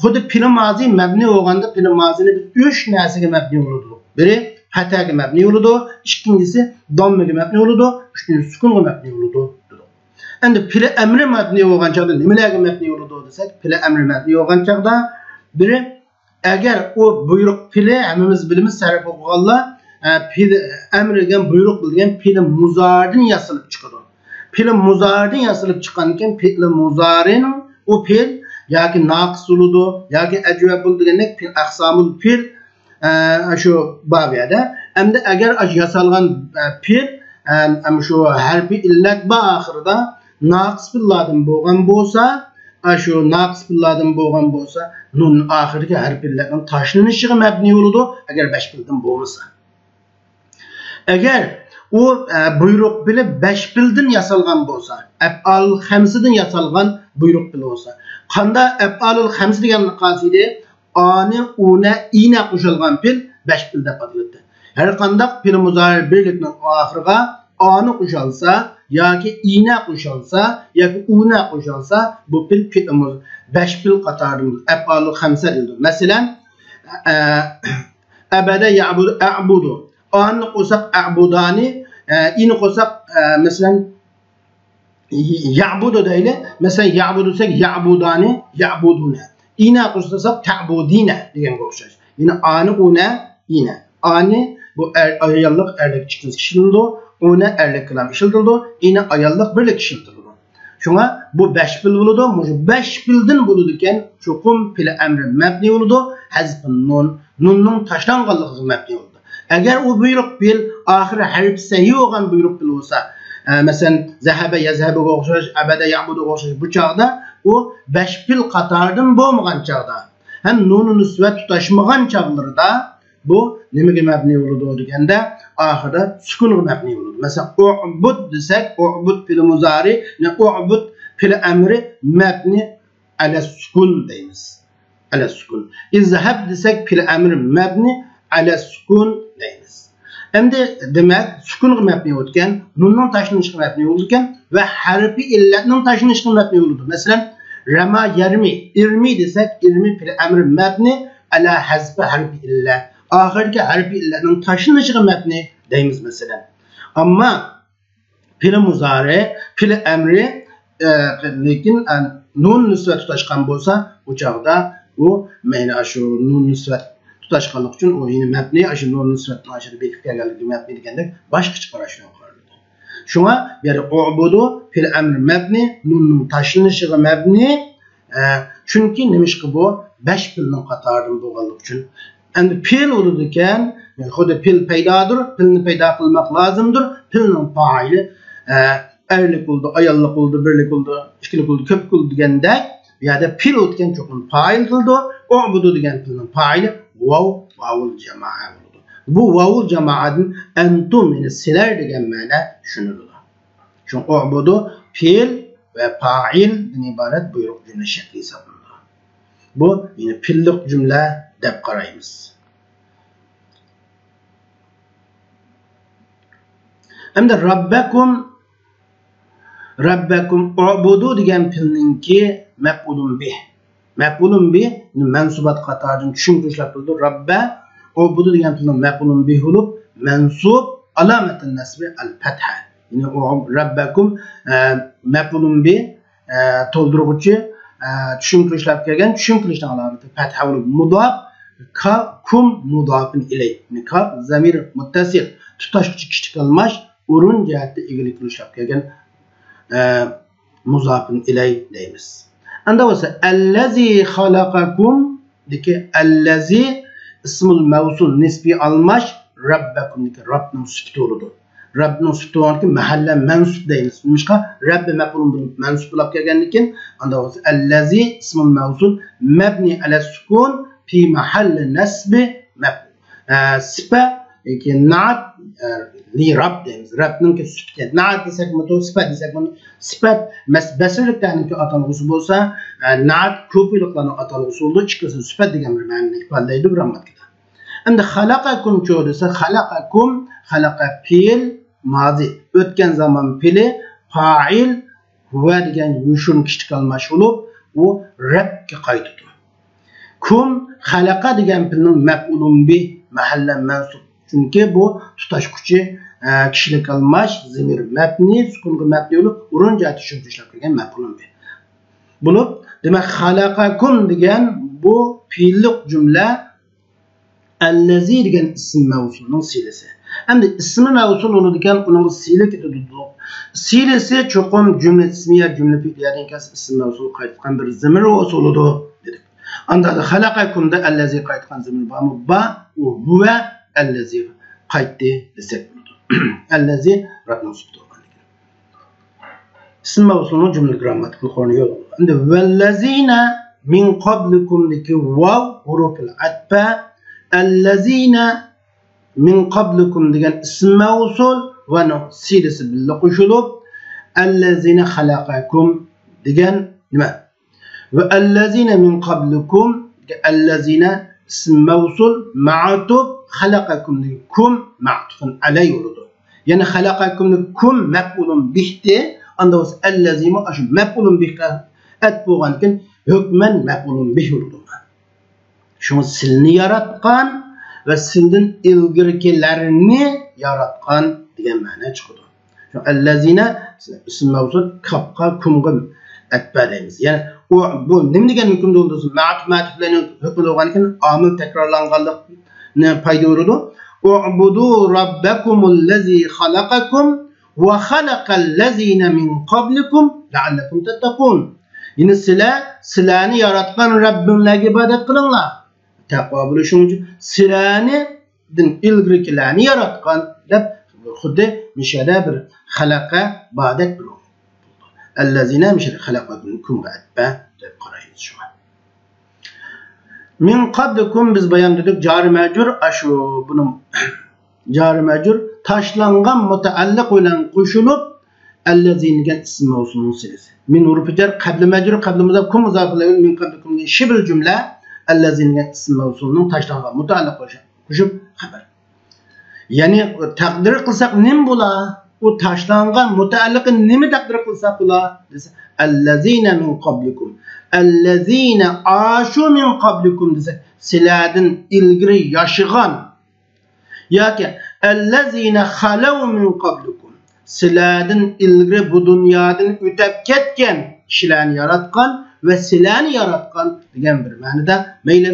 خۇددى پېئىل مازى مەبنى بولغاندا، پېئىل مازىنى بىز ئۈچ نەرسىگە مەبنى بولىدۇ. بىرى پەتھەگە مەبنى بولىدۇ، ئىككىنچىسى داممىگە مەبنى بولىدۇ، ئۈچىنچىسى سۈكۈنغا مەبنى بولىدۇ دېدۇق. ئەمدى پېئىل ئەمرى مەبنى بولغان چاغدا نېمىلەرگە مەبنى بولىدۇ دېسەك، پېئىل ئەمرى مەبنى بولغان چاغدا بىرى ئەگەر ئۇ بۇيرۇق پېئىلى، ھەممىمىز بىلىمىز، سەرپ ئوقۇغانلار، ئە، پېئىل ئەمر دېگەن بۇيرۇق بىلگەن پېئىل مۇزارىدىن ياسىلىپ چىقىدۇ. پېئىل مۇزارىدىن ياسىلىپ چىققاندىكىن پېئىل مۇزارىنىڭ ئۇ پېئىل ياكى ناقىس بولىدۇ، ياكى ئەجۋەب بولىدۇ دېگەندەك پېئىل ئەقسامۇل پېئىل، ئە، شۇ باب يەردە. ئەمدى ئەگەر ئاشۇ ياسالغان، ئە، پېئىل، ئە، ئەم، شۇ ھەرپى ئىللەت بار ئاخىرىدا، ناقىس پېئىللاردىن بولغان بولسا، ئاشۇ ناقىس پېئىللاردىن بولغان بولسا، نۇن ئاخىرىدىكى ھەرپى ئىللەتنىڭ تاشلىنىشىغا مەبنى بولىدۇ، ئەگەر بەش پېئىلدىن بولمىسا. ئەگەر ئۇ، ئە، بۇيرۇق پېئىلى بەش پېئىلدىن ياسالغان بولسا، ئەپئال خەمسىدىن ياسالغان بۇيرۇق پېئىلى بولسا. قاندا ئەپئالۇل خەمسە دېگەن قالسىدى، ئانى، ئۇنە، ئىنە قوشۇلغان پېئىل بەش پېئىل دەپ ئاتىلىدۇ. ھەر قانداق پېئىل مۇزارى بىرلىكنىڭ ئاخىرىغا ئانى قوشالسا ياكى ئىنە قوشالسا ياكى ئۇنە قوشالسا، بۇ پېئىل پېئىل مۇز-، بەش پېئىل قاتارىدىن ئەپئالۇل خەمسە دېيىلىدۇ. مەسىلەن، ئە، ئەبەدە يەئبۇدۇ، ئەئبۇدۇ. ئانى قوشساق ئەئبۇدانى، ئە، ئىنى قوشساق، ئە، مەسىلەن، يەئبۇدۇ دەيلى. مەسىلەن، يەئبۇدۇ دېسەك يەئبۇدانى، يەئبۇدۇنە. ئىنە قوشساق تەئبۇدىنە دېگەنگە ئوخشاش. يەنى ئانى، ئۇنە، ئىنە. ئانى بۇ ئەر، ئاياللىق، ئەرلىك ئىككىلىسى ئىشلىتىلىدۇ. ئۇنە ئەرلىك كالام ئىشلىتىلىدۇ. ئىنە ئاياللىق بىرلىك ئىشلىتىلىدۇ. شۇڭا بۇ بەش پېئىل بولىدۇ. مۇشۇ بەش پېئىلدىن بولىدىكەن، چوقۇم پېئىل ئەمرى مەبنى بولىدۇ. ھەزفى نۇن، نۇننىڭ تاشلانغانلىقىغا مەبنى بولىدۇ. ئەگەر ئۇ بۇيرۇق پېئىل ئاخىرى ھەرپى سەھىھ بولغان بۇيرۇق پېئىل بولسا، ئە، مەسىلەن، زەھەبە يەزھەبىگە ئوخشاش، ئەبەدە يەئبۇدۇغا ئوخشاش، بۇ چاغدا ئۇ بەش پېئىل قاتارىدىن بولمىغان چاغدا ھەم نۇنۇ نىسۋەت تۇتاشمىغان چاغلىرىدا بۇ نېمىگە مەبنى بولىدۇ دېگەندە، ئاخىرىدا سۈكۈنغا مەبنى بولىدۇ. مەسىلەن، ئۇئبۇد دېسەك، ئۇئبۇد پېئىل مۇزارى، يەنى ئۇئبۇد پېئىل ئەمرى مەبنى ئەلەس سۈكۈن دەيمىز. ئەلەس سۈكۈن. ئىزھەب دېسەك، پېئىل ئەمرى مەبنى ئەلەس سۈكۈن دەيمىز. ئەمدى دېمەك، سۈكۈنغا مەبنى بولىدىكەن، نۇننىڭ تاشلىنىشىغا مەبنى بولىدىكەن ۋە ھەرپى ئىللەتنىڭ تاشلىنىشىغا مەبنى بولىدۇ. مەسىلەن، رەما يەرمى، ئىرمى دېسەك، ئىرمى پېئىل ئەمرى مەبنى ئەلا ھەزفى ھەرپى ئىللە. ئاخىرىدىكى ھەرپى ئىللەتنىڭ تاشلىنىشىغا مەبنى دەيمىز، مەسىلەن. ئەمما پېئىل مۇزارى، پېئىل ئەمرى، ئە، لېكىن، ئە، نۇن نىسۋەت تۇتاشقان بولسا، ئۇ چاغدا ئۇ، مەيلى، ئاشۇ نۇن نىسۋەت تۇتاشقانلىقى ئۈچۈن ئۇ يەنە مەبنى، ئاشۇ نۇن نىسۋەتنىڭ ئاشۇ بېكىپ كەلگەنلىكى مەبنى دېگەندەك باشقىچە قاراشنى قارىلىدۇ. شۇڭا بۇ يەردە ئۇبۇدۇ پېئىل ئەمرى مەبنى، نۇننىڭ تاشلىنىشىغا مەبنى، ئە، چۈنكى نېمىشقا بۇ بەش پېئىلنىڭ قاتارىدىن بولغانلىقى ئۈچۈن. ئەمدى پېئىل بولىدىكەن، يەنى خۇددى پېئىل پەيدادۇر، پېئىلنى پەيدا قىلماق لازىمدۇر، پېئىلنىڭ پائىلى، ئە، ئەرلىك بولىدۇ، ئاياللىق بولىدۇ، بىرلىك بولىدۇ، ئىككىلىك بولىدۇ، كۆپلۈك بولىدۇ دېگەندەك، بۇ يەردە پېئىل ئۆتكەن چوقۇم پائىل قىلىدۇ، ئۇبۇدۇ دېگەن پېئىلنىڭ پائىلى ۋاۋ، ۋاۋۇل جامائە بولىدۇ. بۇ ۋاۋۇل جامائەدىن ئەنتۇم، يەنى سىلەر دېگەن مەنە چۈشىنىلىدۇ. شۇڭا ئۇبۇدۇ پېئىل، ۋە پائىلدىن ئىبارەت بۇيرۇق جۈملە شەكلى ھېسابلىنىدۇ. بۇ يەنى پېئىللىق جۈملە دەپ قارايمىز. ئەمدى رەببەكۇم، رەببەكۇم ئۇبۇدۇ دېگەن پېئىلنىڭكى مەپئۇلۇن بىھ. مەپئۇلۇن بىھ مەنسۇبات قاتارىدىن چۈشۈنكە ئىشلەپ تۇرىدۇ. رەببە ئۇبۇدۇ دېگەن پېئىلنىڭ مەپئۇلۇن بىھى بولۇپ، مەنسۇب، ئالامەتۇن نەسبى ئەل فەتھە. يەنى ئۇ رەببەكۇم، ئە، مەپئۇلۇن بىھ، ئە، تولدۇرغۇچى، ئە، چۈشۈنكە ئىشلەپ كەلگەن، چۈشۈنكە ئىشلەشنىڭ ئالامىتى پەتھە بولۇپ، مۇداپ، كا، كۇم مۇداپىن ئىلەي. يەنى كاپ زەمىر مۇتتەسىل، تۇتاشقۇچى كىچىك ئالماش، ئورۇن جەھەتتە ئىگىلىك ئىشلەپ كەلگەن، ئە، مۇزاپىن ئىلەي دەيمىز. ئەندى بولسا، ئەللەزى خەلەقەكۇم دىكى ئەللەزى ئىسمۇل مەۋسۇل نىسبىي ئالماش رەببەكۇم دىكى رەبنىڭ سۈپىتى بولىدۇ. رەبنىڭ سۈپىتى بولغاندىكىن مەھەللە مەنسۇپ دەيمىز. نېمىشقا؟ رەببى مەپئۇلۇن بولۇپ مەنسۇپ بولۇپ كەلگەندىكىن، ئاندا بولسا، ئەللەزى ئىسمۇل مەۋسۇل مەبنى ئەلە سۇكۇن فى مەھەللى نەسبى مەپئۇل. ئە، سىپە ياكى نەئەت، ئە، لى رەب دەيمىز. رەبنىڭكى سۈپىتى. نەئەت دېسەكمۇ توغرا، سىپەت دېسەكمۇ، سىپەت مەس-، بەسرىلىكلەرنىڭكى ئاتالغۇسى بولسا، ئە، نەئەت كۇفىلىقلارنىڭ ئاتالغۇسى بولىدۇ. ئىككىلىسى سۈپەت دېگەن بىر مەنىنى ئىپادىلەيدۇ گرامماتىكىدا. ئەمدى خەلەقەكۇمچۇ دېسە، خەلەقەكۇم، خەلەقە پېئىل مازى، ئۆتكەن زامان پېئىلى، پائىل، ھۇۋە دېگەن يوشۇرۇن كىچىك ئالماش بولۇپ، ئۇ رەبكە قايتىدۇ. كۇم، خەلەقە دېگەن پېئىلنىڭ مەپئۇلۇن بىھ، مەھەللە مەنسۇب. چۈنكى بۇ تۇتاشقۇچى، ئە، كىشىلىك ئالماش، زېمىر مەبنى، سۈكۇنغا مەبنى بولۇپ، ئورۇن جەھەتتە شۇ ئىشلەپ كەلگەن مەپئۇلۇن بىھ. بولۇپ، دېمەك، خەلەقەكۇم دېگەن بۇ پېئىللىق جۈملە ئەللەزى دېگەن ئىسىم مەۋسۇلنىڭ سىلىسى. ئەمدى ئىسمى مەۋسۇل بولىدىكەن، ئۇنىڭغا سىلە كېتىدۇ. سىلىسى چوقۇم جۈملە ئىسمىيە، جۈملە پېئىلىيەدىن كەلسە ئىسىم مەۋسۇل قايتقان بىر زېمىر بولسا بولىدۇ دېدۇق. ئاندا خەلەقەكۇمدا ئەللەزى قايتقان زېمىر بارمۇ؟ بار. ئۇ ھۇۋە ئەللەزى قايتتى دېسەك بولىدۇ. ئەللەزى رەبنىڭ سۈپىتى بولغاندىكىن. ئىسىم مەۋسۇلنىڭ جۈملە گرامماتىكىلىق ئورنى يوق. ئەمدى ۋەللەزىنە مىن قابلىكۇمدىكى ۋاۋ ھۇرۇپىل ئەتپە، ئەللەزىنە مىن قابلىكۇم دېگەن ئىسىم مەۋسۇل ۋە نۇ سىلىسى بىللە قوشۇلۇپ، ئەللەزىنە خەلەقەكۇم دېگەن نېمە؟ ۋە ئەللەزىنە مىن قابلىكۇم، ئەللەزىنە ئىسىم مەۋسۇل، مەئتۇپ، خەلەقەكۇمدىكى كۇم مەئتۇپۇن ئەلەي بولىدۇ. يەنى خەلەقەكۇمدىكى كۇم مەپئۇلۇن بىھتى، ئاندا بولسا ئەللەزىمۇ ئاشۇ مەپئۇلۇن بىھقا ئەتپ بولغاندىكىن ھۆكمەن مەپئۇلۇن بىھ بولىدۇ. شۇڭا سىلنى ياراتقان ۋە سىلدىن ئىلگىرىكىلەرنى ياراتقان دېگەن مەنە چىقىدۇ. شۇ ئەللەزىنە ئىسىم مەۋسۇل كاپقا، كۇمغا ئەتپە دەيمىز. يەنى ئۇ، بۇ نېمە دېگەن ھۆكۈمدە بولىدۇ؟ مەتۇپ، مەتۇپلەرنىڭ ھۆكمىدە بولغاندىكىن ئامىل تەكرارلانغانلىقنى پايدا بېرىدۇ. ئۇبۇدۇ رەببەكۇمۇللەزى خەلەقەكۇم ۋە خەلەقەللەزىنە مىن قابلىكۇم لەئەللەكۇم تەتتەقۇن. يەنى سىلەر، سىلەرنى ياراتقان رەببىڭلارغا ئىبادەت قىلىڭلار. تەقۋا بولۇشۇڭ ئۈچۈن سىلەرنى دىن ئىلگىرىكىلەرنى ياراتقان دەپ، خۇددى مىشەدە بىر خەلەقە باردەك بىر ئەللەزىنە مىشەدە خەلەقەكۇمغا ئەتپە دەپ قارايمىز شۇڭا. مىن قابلىكۇم بىز بايام دېدۇق، جارى مەجرۇر، ئاشۇ بۇنىڭ جارى مەجرۇر تاشلانغان مۇتەئەللىق بىلەن قوشۇلۇپ، ئەللەزىنە دېگەن ئىسىم مەۋسۇلنىڭ سىلىسى. مىن ھۇرۇپى جەر، قەبلى مەجرۇر، قەبلى مۇزاف، كۇم مۇزاف ئىلەيھى، مىن قابلىكۇم دېگەن شىبھىل جۈملە، ئەللەزىنە دېگەن ئىسىم مەۋسۇلنىڭ تاشلانغان مۇتەئەللىق بىلەن قوشۇپ خەۋەر. يەنى تەقدىر قىلساق نېمە بولا؟ ئۇ تاشلانغان مۇتەئەللىقى نېمە تەقدىر قىلساق بولا؟ دېسە، ئەللەزىنە مىن قابلىكۇم. ئەللەزىنە ئاشۇ مىن قابلىكۇم دېسە، سىلەردىن ئىلگىرى ياشىغان. ياكى ئەللەزىنە خەلەۋ مىن قابلىكۇم. سىلەردىن ئىلگىرى بۇ دۇنيادىن ئۆتەپ كەتكەن كىشىلەرنى ياراتقان ۋە سىلەرنى ياراتقان دېگەن بىر مەنىدە. مەيلى،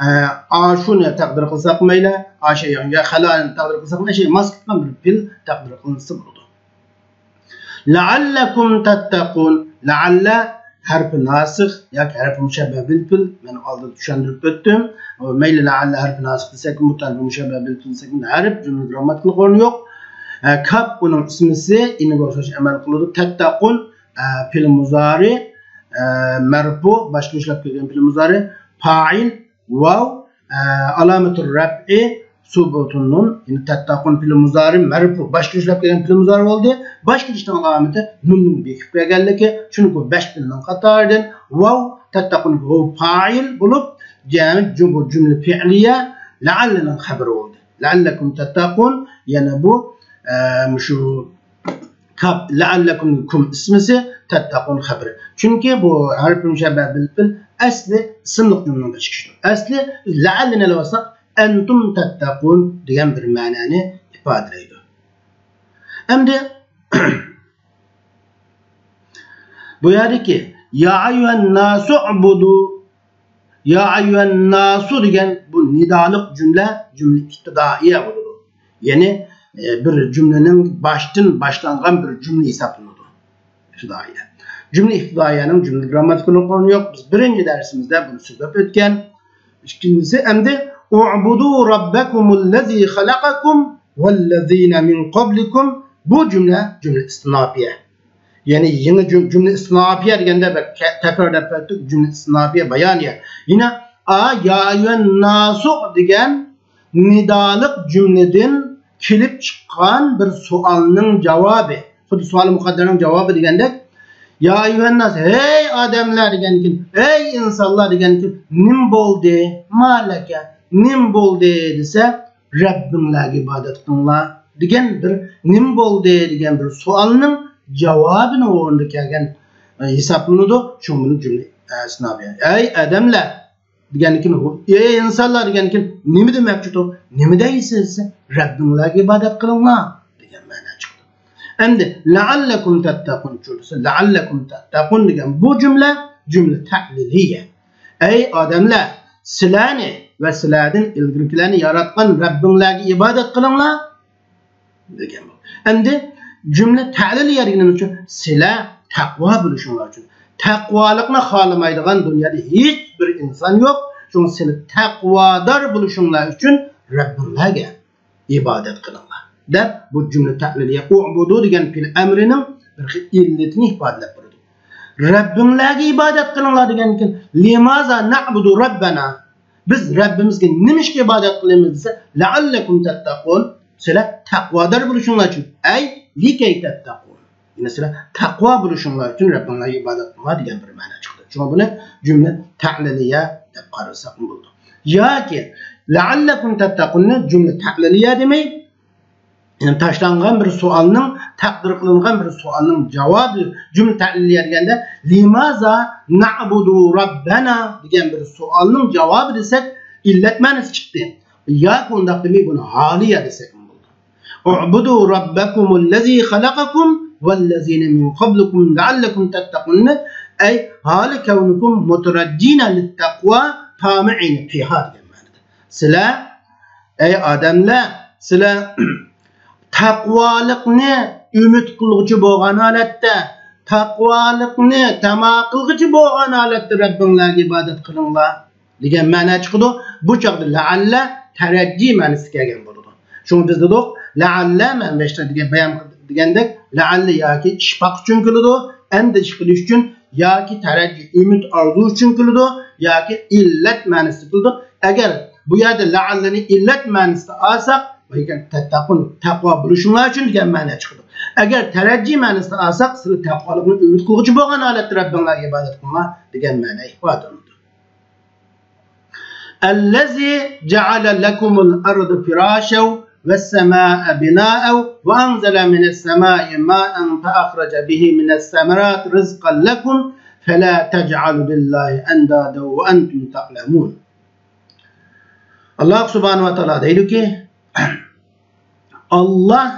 ئە، ئاشۇنى تەقدىر قىلساق مەيلى، ئاشۇ يا خەلەنى تەقدىر قىلساق مەيلى، ماس كەتكەن بىر پېئىل تەقدىر قىلىنسا بولىدۇ. لەئەللەكۇم تەتتەقۇن. لەئەللە ھەرپى ناسىخ ياكى ھەرپى مۇشەببەھ بىل پېئىل. مەن ئالدىدا چۈشەندۈرۈپ ئۆتتۈم. مەيلى لەئەللە ھەرپى ناسىخ دېسەكمۇ، ھەرپى مۇشەببەھ بىل پېئىل دېسەكمۇ، ھەرپ جۈملە گرامماتىكىلىق ئورنى يوق. ئە، كاپ ئۇنىڭ ئىسمىسى، ئىنىگە ئوخشاش ئەمەل قىلىدۇ. تەتتەقۇن، ئە، پېئىل مۇزارى، ئە، مەرپۇ، باشقا ئىشلەپ كەلگەن پېئىل مۇزارى، پائىل، ۋاۋ، ئە، ئالامەتۇر رەپئى، سۇبۇتۇن نۇن، يەنى تەتتەقۇن پېئىل مۇزارى مەرفۇ، باشقا ئىشلەپ كەلگەن پېئىل مۇزارى بولدى. باشقا ئىشنىڭ ئالامىتى نۇننىڭ بېكىپ كەلگەنلىكى، چۈنكى بەش پېئىلنىڭ قاتارىدىن ۋاۋ، تەتتەقۇن ۋاۋ پائىل بولۇپ، يەنى جۇ-، بۇ جۈملە پېئىلىيە لەئەللىنىڭ خەبىرى بولدى. لەئەللەكۇم تەتتەقۇن، يەنى بۇ، ئە، مۇشۇ كاپ، لەئەللەكۇم كۇم ئىسمىسى، تەتتەقۇن خەبىرى. چۈنكى بۇ ھەرپى مۇشەببەھ بىل پېئىل ئەسلى ئىسىملىق جۈملىنىڭ بېشى كىشىدۇر. ئەسلى لەئەللىنى ئېلىۋالساق، ئەنتۇم تەتتەقۇن دېگەن بىر مەنانى ئىپادىلەيدۇ. ئەمدى بۇ يەردىكى يا ئەييۇھەنناسۇ ئۇبۇدۇ، يا ئەييۇھەنناسۇ دېگەن بۇ نىدالىق جۈملە، جۈملە ئىپتىدائىيە بولىدۇ. يەنى، ئە، بىر جۈملىنىڭ باشتىن باشلانغان بىر جۈملە ھېسابلىنىدۇ. ئىپتىدائىيە. جۈملە ئىپتىدائىيەنىڭ جۈملە گىرامماتىكىلىق ئورنى يوق. بىز بىرىنچى دەرسىمىزدە بۇنى سۆزلەپ ئۆتكەن. ئىككىنچىسى، ئەمدى ئۇبۇدۇ رەببەكۇمۇللەزى خەلەقەكۇم ۋەللەزىنە مىن قەبلىكۇم. بۇ جۈملە، جۈملە ئىستىناپىيە. يەنى يېڭى جۈم-، جۈملە ئىستىناپىيە دېگەندە بىر كە-، تەكرار دەپ ئۆتتۇق، جۈملە ئىستىناپىيە بايانىيە. يەنە ئا، يا ئەييۇھەنناسۇ دېگەن نىدالىق جۈملىدىن كېلىپ چىققان بىر سوئالنىڭ جاۋابى. خۇددى سوئال مۇقەددەرنىڭ جاۋابى دېگەندەك، يا ئەييۇھەنناس، ھەي ئادەملەر دېگەندىكىن، ھەي ئىنسانلار دېگەندىكىن، نېمە بولدى؟ مالەكە، نېمە بولدى؟ دېسە، رەببىڭلارغا ئىبادەت قىلىڭلار دېگەن بىر، نېمە بولدى دېگەن بىر سوئالنىڭ جاۋابىنىڭ ئورنىدا كەلگەن، ئە، ھېسابلىنىدۇ. شۇڭا بۇنى جۈملە، ئە، ئىستىناپىيە. ئەي ئادەملەر دېگەندىكىن، ئەي ئىنسانلار دېگەندىكىن، نېمە دېمەكچىدۇ؟ نېمە دەيسىز؟ رەببىڭلارغا ئىبادەت قىلىڭلار دېگەن مەنا چىقىدۇ. ئەمدى لەئەللەكۇم تەتتەقۇن چۈشۈرسە، لەئەللەكۇم تەتتەقۇن دېگەن بۇ جۈملە، جۈملە تەلىلىيە. ئەي ئادەملەر، سىلەرنى ۋە سىلەردىن ئىلگىرىكىلەرنى ياراتقان رەببىڭلارغا ئىبادەت قىلىڭلار دېگەن بۇ. ئەمدى جۈملە تەلىلىيە دېگىنىمىز ئۈچۈن سىلەر تەقۋا بولۇشۇڭلار ئۈچۈن. تەقۋالىقنى خالىمايدىغان دۇنيادا ھېچ بىر ئىنسان يوق. شۇڭا سىلەر تەقۋادار بولۇشۇڭلار ئۈچۈن رەببىڭلارغا ئىبادەت قىلىڭلار دەپ، بۇ جۈملە تەلىلىيە، ئۇبۇدۇ دېگەن پېئىل ئەمرىنىڭ بىر خىل ئىللىتىنى ئىپادىلەپ بېرىدۇ. رەببىڭلارغا ئىبادەت قىلىڭلار دېگەندىكىن، لىمازا نەئبۇدۇ رەببەنا؟ بىز رەببىمىزگە نېمىشقا ئىبادەت قىلىمىز دېسە، لەئەللەكۇم تەتتەقۇن، سىلەر تەقۋادار بولۇشۇڭلار ئۈچۈن، ئەي لىكەي تەتتەقۇن. يەنى سىلەر تەقۋا بولۇشۇڭلار ئۈچۈن رەببىڭلارغا ئىبادەت قىلىڭلار دېگەن بىر مەنا چىقىدۇ. شۇڭا بۇنى جۈملە تەلىلىيە دەپ قارىساقمۇ بولىدۇ. ياكى لەئەللەكۇم تەتتەقۇننى جۈملە تەلىلىيە دېمەي، يەنى تاشلانغان بىر سوئالنىڭ، تەقدىر قىلىنغان بىر سوئالنىڭ جاۋابى، جۈملە تەلىلىيە دېگەندە، لىمازا نەئبۇدۇ رەببەنا دېگەن بىر سوئالنىڭ جاۋابى دېسەك، ئىللەت مەنىسى چىقتى. ياكى ئۇنداق دېمەي، بۇنى ھالىيە دېسەكمۇ بولىدۇ. ئۇبۇدۇ رەببەكۇمۇللەزى خەلەقەكۇم ۋەللەزىنە مىن قەبلىكۇم لەئەللەكۇم تەتتەقۇننى، ئەي ھالى كەۋنىكۇم مۇتەرەججىنە لىتتەقۋا تامىئىنە فىھا دېگەن مەنىدە. سىلەر، ئەي ئادەملەر، سىلەر تەقۋالىقنى ئۈمىد قىلغۇچى بولغان ھالەتتە، تەقۋالىقنى تەما قىلغۇچى بولغان ھالەتتە رەببىڭلارغا ئىبادەت قىلىڭلار دېگەن مەنا چىقىدۇ. بۇ چاغدا لەئەللە تەرەججى مەنىسىگە كەلگەن بولىدۇ. شۇڭا بىز دېدۇق، لەئەللە، مەن بەشتە دېگەن، بايان دېگەندەك، لەئەللە ياكى ئىشپاق ئۈچۈن كېلىدۇ، ئەندىشە قىلىش ئۈچۈن، ياكى تەرەججى، ئۈمىد، ئارزۇ ئۈچۈن كېلىدۇ، ياكى ئىللەت مەنىسىدە كېلىدۇ. ئەگەر بۇ يەردە لەئەللىنى ئىللەت مەنىسىدە ئالساق، تەتتەقۇن، تەقۋا بولۇشۇڭلار ئۈچۈن دېگەن مەنا چىقىدۇ. ئەگەر تەرەججى مەنىسىدە ئالساق، سىلەر تەقۋالىقنى ئۈمىد قىلغۇچى بولغان ھالەتتە رەببىڭلارغا ئىبادەت قىلىڭلار دېگەن مەنا ئىپادىلىنىدۇ. الذي جعل لكم الأرض فراشا والسماء بناء وأنزل من السماء ماء فأخرج به من الثمرات رزقا لكم فلا تجعلوا لله أندادا وأنتم تعلمون. ئاللاھ سۇبھانەھۇ ۋە تائالا دەيدۇكى، ئاللاھ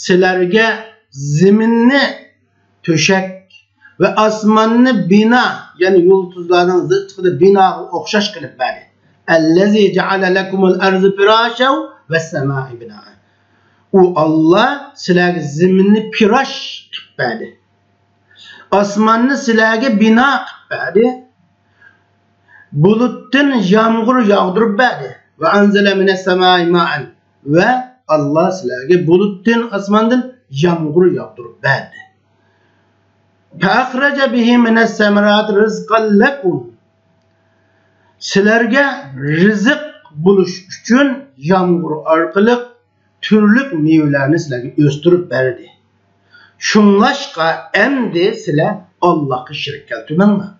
سىلەرگە زېمىننى تۆشەك ۋە ئاسماننى بىنا، يەنى يۇلتۇزلارنىڭ زىتقىدا بىناغا ئوخشاش قىلىپ بەردى. الذي جعل لكم الأرض فراشا والسماء بناء. ئۇ ئاللاھ سىلەرگە زېمىننى پىراش قىلىپ بەردى. ئاسماننى سىلەرگە بىنا قىلىپ بەردى. بۇلۇتتىن يامغۇر ياغدۇرۇپ بەردى. وأنزل من السماء ماء. ۋە ئاللاھ سىلەرگە بۇلۇتتىن، ئاسماندىن يامغۇر ياغدۇرۇپ بەردى. فأخرج به من الثمرات رزقا لكم. سىلەرگە رىزىق بولۇش ئۈچۈن يامغۇر ئارقىلىق تۈرلۈك مېۋىلەرنى سىلەرگە ئۆستۈرۈپ بەردى. شۇڭلاشقا ئەمدى سىلەر ئاللاھقا شېرىك كەلتۈرمەڭلار.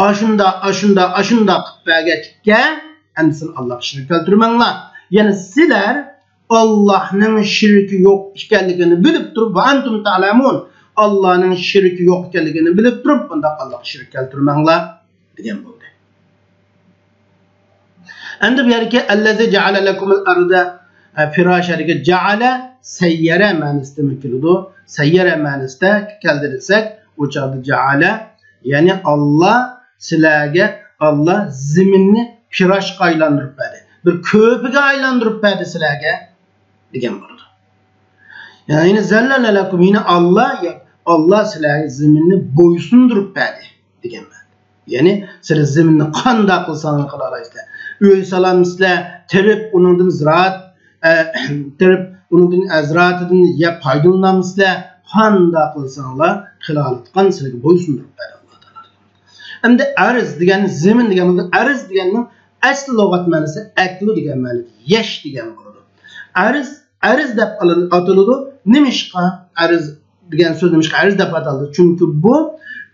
ئاشۇنداق، ئاشۇنداق، ئاشۇنداق قىلىپ بەرگەچكە، ئەمدى سىلەر ئاللاھقا شېرىك كەلتۈرمەڭلار. يەنى سىلەر ئاللاھنىڭ شېرىكى يوق ئىكەنلىكىنى بىلىپ تۇرۇپ، ۋە ئەنتۇم تەلەمۇن، ئاللاھنىڭ شېرىكى يوق ئىكەنلىكىنى بىلىپ تۇرۇپ، بۇنداق ئاللاھقا شېرىك كەلتۈرمەڭلار دېگەن بولدى. ئەمدى بۇ يەردىكى ئەللەزى جەئەلە لەكۇمۇل ئەرزە، ئە، فىراشەدىكى جەئەلە سەييەرە مەنىسىدىمۇ كېلىدۇ. سەييەرە مەنىسىدە كەلدى دېسەك، ئۇ چاغدا جەئەلە، يەنى ئاللا سىلەرگە، ئاللا زېمىننى پىراشقا ئايلاندۇرۇپ بەردى. بىر كۆپىگە ئايلاندۇرۇپ بەردى سىلەرگە دېگەن بولىدۇ. يەنى زەللەلە لەكۇم، يەنى ئاللا، ئاللا سىلەرگە زېمىننى بويسۇندۇرۇپ بەردى دېگەن مەنىدە. يەنى سىلەر زېمىننى قانداق قىلساڭلار قىلالايسىلەر. ئۆي سالامسىلەر، تېرىپ ئۇنىڭدىن زىرائەت، ئە، تېرىپ ئۇنىڭدىن، ئە، زىرائىتىدىن يەپ پايدىلىنامسىلەر، قانداق قىلساڭلار قىلالىغان سىلەرگە بويسۇندۇرۇپ بەردى ئاللا تائالا. ئەمدى ئەرز دېگەن، زېمىن دېگەن بولىدۇ. ئەرز دېگەننىڭ ئەسلى لۇغەت مەنىسى ئەكلۇ دېگەن مەنىدە، يەش دېگەن بولىدۇ. ئەرز، ئەرز دەپ ئاتىلىدۇ. نېمىشقا ئەرز دېگەن سۆز نېمىشقا ئەرز دەپ ئاتالدى؟ چۈنكى بۇ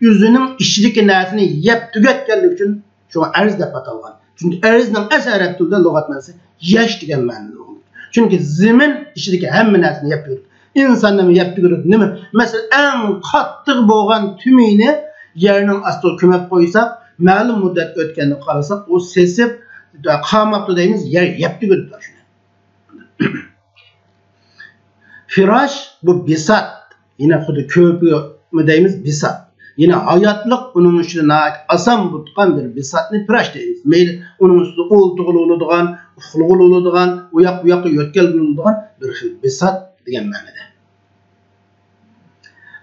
ئۆزىنىڭ ئىچىدىكى نەرسىنى يەپ تۈگەتكەنلىكى ئۈچۈن شۇڭا ئەرز دەپ ئاتالغان. چۈنكى ئەرزنىڭ ئەسلى ئەرەب تىلىدا لۇغەت مەنىسى يەش دېگەن مەنىدە بولغان. چۈنكى زېمىن ئىچىدىكى ھەممە نەرسىنى يەپ تۈگىدى. ئىنساننىمۇ يەپ تۈگىدى. نېمە؟ مەسىلەن، ئەڭ قاتتىق بولغان تۈمۈينى يەرنىڭ ئاستىغا كۆمۈپ قويساق، مەلۇم مۇددەت ئۆتكەندە قارىساق، ئۇ سېسىپ، قالماپتۇ دەيمىز، يەر يەپ تۈگىدى شۇنى. فىراش، بۇ بىسات. يەنە خۇددى كۆپىمۇ دەيمىز، بىسات. يەنى ھاياتلىق ئۇنىڭ ئۈستىدە ناھايىتى ئاسان بولۇپ تۇرغان بىر بىساتنى فىراش دەيمىز. مەيلى ئۇنىڭ ئۈستىدە ئولتۇرغىلى بولىدىغان، ئۇخلىغىلى بولىدىغان، ئۇ ياق بۇ ياققا يۆتكەلگىلى بولىدىغان بىر خىل بىسات دېگەن مەنىدە.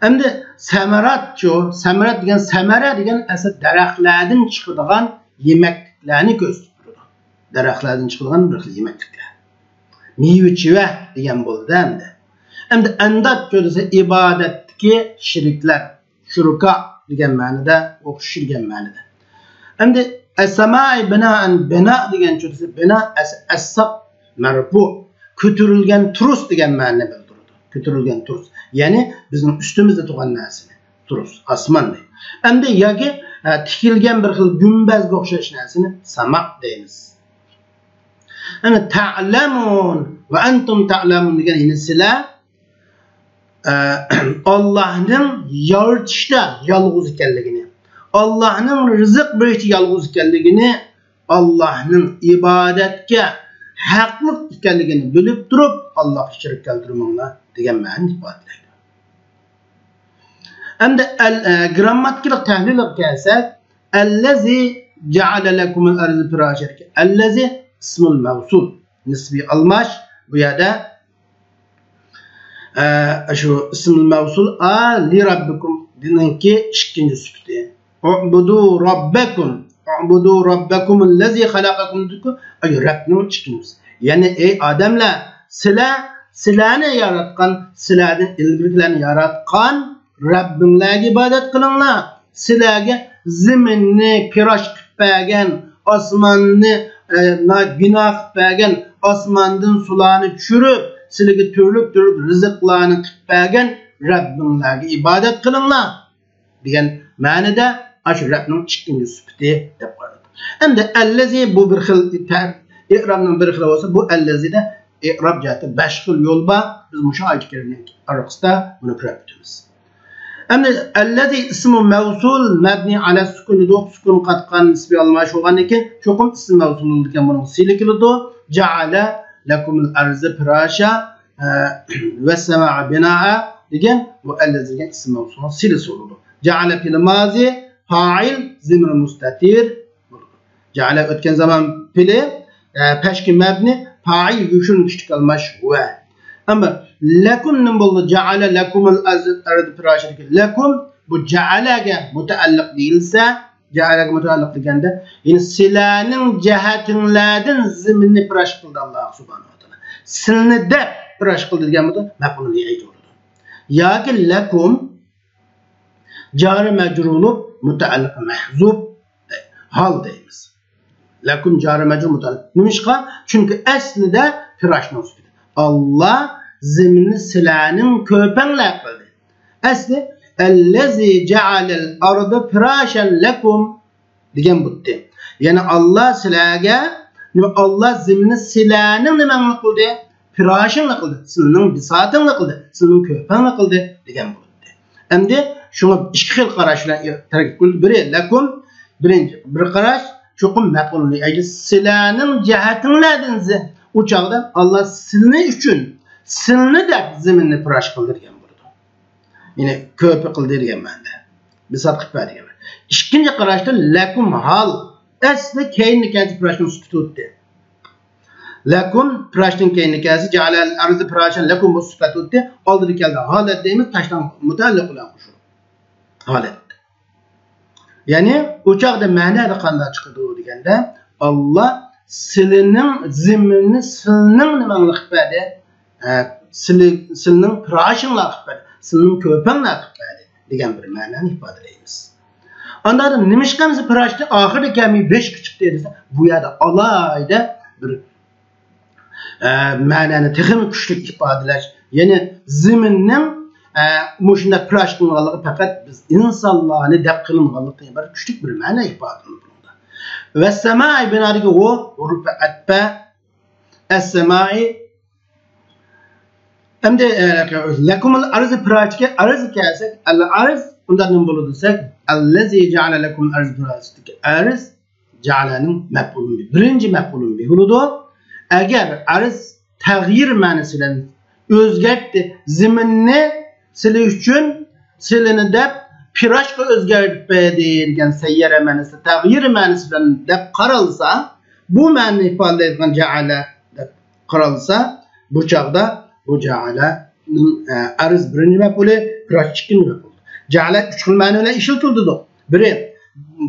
ئەمدى سەمەراتچۇ؟ سەمەرات دېگەن، سەمەرە دېگەن ئەسلى دەرەخلەردىن چىقىدىغان يېمەكلىكلەرنى كۆرسىتىپ تۇرىدۇ. دەرەخلەردىن چىقىدىغان بىر خىل يېمەكلىكلەر. مېۋە-چېۋە دېگەن بولىدۇ ئەمدى. ئەمدى ئەندادچۇ دېسە، ئىبادەتتىكى شېرىكلەر، شۇرۇكا دېگەن مەنىدە، ئوخشىشى دېگەن مەنىدە. ئەمدى ئەسسامائى بىنائەن، بىنا دېگەنچۇ دېسە، بىنا ئەس-، ئەسساپ مەرپۇ، كۆتۈرۈلگەن تۇرۇس دېگەن مەنىنى بىلدۈرىدۇ. كۆتۈرۈلگەن تۇرۇس، يەنى بىزنىڭ ئۈستىمىزدە تۇرغان نەرسىنى، تۇرۇس، ئاسماننى. ئەمدى ياكى، ئە، تىكىلگەن بىر خىل گۈمبەزگە ئوخشاش نەرسىنى ساماق دەيمىز. ئەمدى تەلەمۇن ۋە ئەنتۇم تەلەمۇن دېگەن يەنە سىلەر، ئە، ئاللاھنىڭ يارىتىشتا يالغۇز ئىكەنلىكىنى، ئاللاھنىڭ رىزىق بېرىشتا يالغۇز ئىكەنلىكىنى، ئاللاھنىڭ ئىبادەتكە ھەقلىق ئىكەنلىكىنى بىلىپ تۇرۇپ، ئاللاھقا شېرىك كەلتۈرمەڭلار دېگەن مەنىنى ئىپادىلەيدۇ. ئەمدى ئەل-، ئە، گىرامماتىكىلىق تەھلىلگە كەلسەك، ئەللەزى جەئەلە لەكۇمۇل ئەرزە پىراشا. ئەللەزى ئىسمۇل مەۋسۇل، نىسبى ئالماش. بۇ يەردە ئە، شۇ ئىسمۇل مەۋسۇل، ئا، لى رەببىكۇم دېنىڭكى ئىككىنچى سۈپىتى. ئۇبۇدۇ رەببەكۇم. ئۇبۇدۇ رەببەكۇمۇللەزى خەلەقەكۇم دېدىكۇ. ئەي، رەبنىڭ ئىككىنچىسى. يەنى، ئەي ئادەملەر، سىلەر، سىلەرنى ياراتقان، سىلەردىن ئىلگىرىكىلەرنى ياراتقان رەببىڭلارغا ئىبادەت قىلىڭلار. سىلەرگە زېمىننى پىراش قىلىپ بەرگەن، ئاسماننى، ئە، نا-، بىنا قىلىپ بەرگەن، ئاسماندىن سۇلارنى چۈشۈرۈپ، سىلەرگە تۈرلۈك-تۈرلۈك رىزىقلارنى قىلىپ بەرگەن رەببىڭلارغا ئىبادەت قىلىڭلار دېگەن مەنىدە ئاشۇ رەبنىڭ ئىككىنچى سۈپىتى دەپ قارىلىدۇ. ئەمدى ئەللەزى بۇ بىر خىل تە-، ئېرابنىڭ بىر خىلى بولسا، بۇ ئەللەزىدە ئېراب جەھەتتە بەش خىل يول بار. بىز مۇشۇ ئايەت كەرىمنىڭ ئارقىسىدا بۇنى كۆرۈپ ئۆتىمىز. ئەمدى ئەللەزى ئىسمۇ مەۋسۇل مەبنى ئەلە سۈكۇن دېدۇق. سۈكۇن قاتقان نىسبى ئالماش بولغاندىن كېيىن چوقۇم ئىسمى مەۋسۇل بولىدىكەن، بۇنىڭ سىلى كېلىدۇ. جەئەلە لەكۇمۇل ئەرزە پىراشا، ئە، ۋەسسەمائە بىنائە دېگەن بۇ ئەللەزى دېگەن ئىسمى مەۋسۇلنىڭ سىلىسى بولىدۇ. جەئەلە پېئىل مازى، پائىل زېمىر مۇستەتىر. جەئەلە ئۆتكەن زامان پېئلى، ئە، پەشكى مەبنى، پائىل يوشۇرۇن كىچىك ئالماش ۋە. ئەمما لەكۇم نېمە بولدى؟ جەئەلە لەكۇمۇل ئەرزە پىراشا. لەكۇم بۇ جەئەلەگە مۇتەئەللىق دېيىلسە، جەئەلەگە مۇتەئەللىق دېگەندە، يەنى سىلەرنىڭ جەھەتىڭلاردىن زېمىننى پىراش قىلدى ئاللا سۇبھانەھۇ ۋە تائالا. سىلىنى دەپ پىراش قىلدى دېگەن بولسا، مەپئۇلۇ لىئەيدە بولىدۇ. ياكى لەكۇم جارى مەجرۇر بولۇپ، مۇتەئەللىقى مەھزۇپ، ھال دەيمىز. لەكۇم جارى مەجرۇر مۇتەئەللىق. نېمىشقا؟ چۈنكى ئەسلىدە پىراشنىڭ سۈپىتى. ئاللا زېمىننى سىلەرنىڭ كۆپەڭلەر قىلدى. ئەسلى ئەللەزى جەئەلەل ئەرزە پىراشەن لەكۇم دېگەن بۇتتى. يەنى ئاللا سىلەرگە، نېمە، ئاللا زېمىننى سىلەرنىڭ نېمەڭلار قىلدى؟ پىراشىڭلار قىلدى، سىلىنىڭ بىساتىڭلار قىلدى، سىلىنىڭ كۆپەڭلار قىلدى دېگەن بۇتتى. ئەمدى شۇڭا ئىككى خىل قاراش بىلەن تەركىب قىلىدۇ. بىرى لەكۇم، بىرىنچى بىر قاراش، چوقۇم مەپئۇلنى، يەنى سىلەرنىڭ جەھەتىڭلاردىن زى-، ئۇ چاغدا ئاللا سىلىنى ئۈچۈن، سىلىنى دەپ زېمىننى پىراش قىلدى دېگەن بولىدۇ. يەنى كۆپى قىلدى دېگەن مەنىدە. بىسات قىلىپ بەر دېگەن. ئىككىنچى قاراشتا لەكۇم ھال. ئەسلى كەينىدىكى پىراشنىڭ سۈپىتى ئۆتتى. لەكۇم پىراشتىن كەينىدىكى جەئەلەل ئەرزە پىراشەن لەكۇم بۇ سۈپەت ئۆتتى. ئالدىدىكى ھالەت دەيمىز، تاشلان مۇتەئەللىق بىلەن قوشۇلۇپ. ھالەت. يەنى ئۇ چاغدا مەنىدە قانداق چىقىدۇ دېگەندە، ئاللا سىلىنىڭ زېمىننى سىلىنىڭ نېمەڭلار قىلىپ بەردى؟ ئە، سىلى-، سىلىنىڭ پىراشىڭلار قىلىپ بەردى، سىلىنىڭ كۆپەڭلار قىلىپ بەردى دېگەن بىر مەنىنى ئىپادىلەيمىز. ئاندىن نېمىشقا ئەمسە پىراشتى ئاخىرىدا كەلمەي بېشىغا چىقتى دېسە، بۇ يەردە ئالاھىدە بىر، ئە، مەنىنى تېخىمۇ كۈچلۈك ئىپادىلەش، يەنى زېمىننىڭ، ئە، مۇشۇنداق پىراش قىلىنغانلىقى پەقەت بىز ئىنسانلارنى دەپ قىلىنغانلىقى بىر كۈچلۈك بىر مەنە ئىپادىلىنىدۇ. ۋەسسەمائى بىنادىكى ۋۇ ھۇرۇپى ئەتپە، ئەسسەمائى. ئەمدى، ئە، لەكۇمۇل ئەرزى پىراشتىكى ئەرز كەلسەك، ئەل ئەرز، ئۇندا نېمە بولىدۇ دېسەك، ئەللەزى جەئەلە لەكۇمۇل ئەرزى پىراشتىكى ئەرز، جەئەلەنىڭ مەپئۇلى بىر، بىرىنچى مەپئۇلى بىر بولىدۇ. ئەگەر ئەرز تەغيىر مەنىسى بىلەن ئۆزگەرتتى، زېمىننى سىلى ئۈچۈن، سىلىنى دەپ پىراشقا ئۆزگەرتىپ بەردى دېگەن سەييەرە مەنىسى، تەغيىر مەنىسى بىلەن دەپ قارالسا، بۇ مەنىنى ئىپادىلەيدىغان جەئەلە دەپ قارالسا، بۇ چاغدا بۇ جەئەلە، ئە، ئەرز بىرىنچى مەپئۇلى، پىراش ئىككىنچى مەپئۇل. جەئەلە ئۈچ خىل مەنە بىلەن ئىشلىتىلىدۇ. بىرى،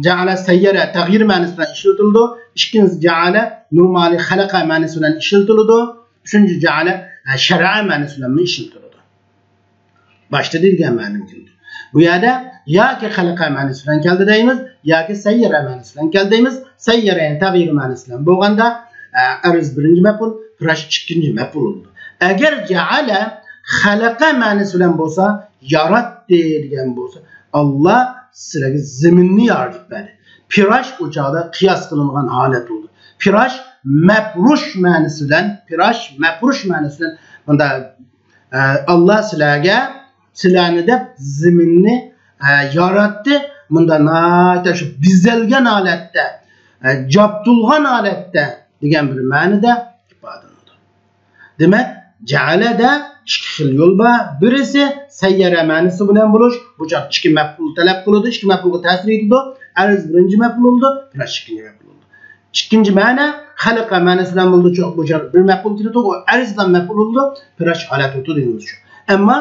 جەئەلە سەييەرە، تەغيىر مەنىسى بىلەن ئىشلىتىلىدۇ. ئىككىنچىسى، جەئەلە نورمالى خەلەقە مەنىسى بىلەن ئىشلىتىلىدۇ. ئۈچىنچى، جەئەلە، ئە، شەرئە مەنىسى بىلەنمۇ ئىشلىتىلىدۇ. باشتا دېگەن مەنىدىن كېلىدۇ. بۇ يەردە ياكى خەلەقە مەنىسى بىلەن كەلدى دەيمىز، ياكى سەييەرە مەنىسى بىلەن كەلدى دەيمىز. سەييەرە، يەنى تەغيىر مەنىسى بىلەن بولغاندا، ئە، ئەرز بىرىنچى مەپئۇل، پىراش ئىككىنچى مەپئۇل بولىدۇ. ئەگەر جەئەلە خەلەقە مەنىسى بىلەن بولسا، ياراتتى دېگەن بولسا، ئاللا سىلەرگە زېمىننى يارىتىپ بەردى. پىراش ئۇ چاغدا قىياس قىلىنغان ھالەت بولىدۇ. پىراش مەپرۇش مەنىسى بىلەن، پىراش مەپرۇش مەنىسى بىلەن، مۇندا ئە، ئاللا سىلەرگە، سىلەرنى دەپ زېمىننى، ئە، ياراتتى. مۇندا ناھايىتى شۇ بېزەلگەن ھالەتتە، ئە، جاپتۇلغان ھالەتتە دېگەن بىر مەنىدە ئىپادىلىنىدۇ. دېمەك، جەئەلەدە ئىككى خىل يول بار. بىرىسى سەييەرە مەنىسى بىلەن بولۇش، بۇ چاغ ئىككى مەپئۇل تەلەپ قىلىدۇ، ئىككى مەپئۇلغا تەسىر يېتىدۇ، ئەرز بىرىنچى مەپئۇل بولىدۇ، پىراش ئىككىنچى مەپئۇل بولىدۇ. ئىككىنچى مەنە، خەلقە مەنىسى بىلەن بولىدۇ، بۇ چاغ بىر مەپئۇل كېلىدۇ، ئۇ ئەرز بىلەن مەپئۇل بولىدۇ، پىراش ھالەت بولىدۇ دېگىنىمىز شۇ. ئەمما،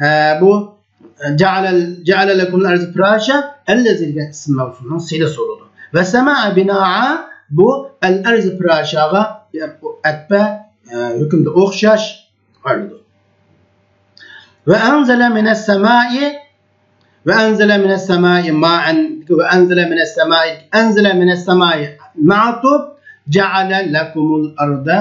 ئە، بۇ جەئەلە، جەئەلە لەكۇمۇل ئەرزە پىراشا، ئەللەزى دېگەن ئىسىم مەۋسۇلنىڭ سىلىسى بولىدۇ. ۋەسسەمائە بىنائا، بۇ ئەل ئەرزە پىراشاغا ئەتپە، ئە، ھۆكۈمدە ئوخشاش قارىلىدۇ. ۋە ئەنزەلە مىنەس سەمائى، ۋە ئەنزەلە مىنەس سەمائى مائەن، ۋە ئەنزەلە مىنەس سەمائى، ئەنزەلە مىنەس سەمائى مەئتۇپ، جەئەلە لەكۇمۇل ئەرزە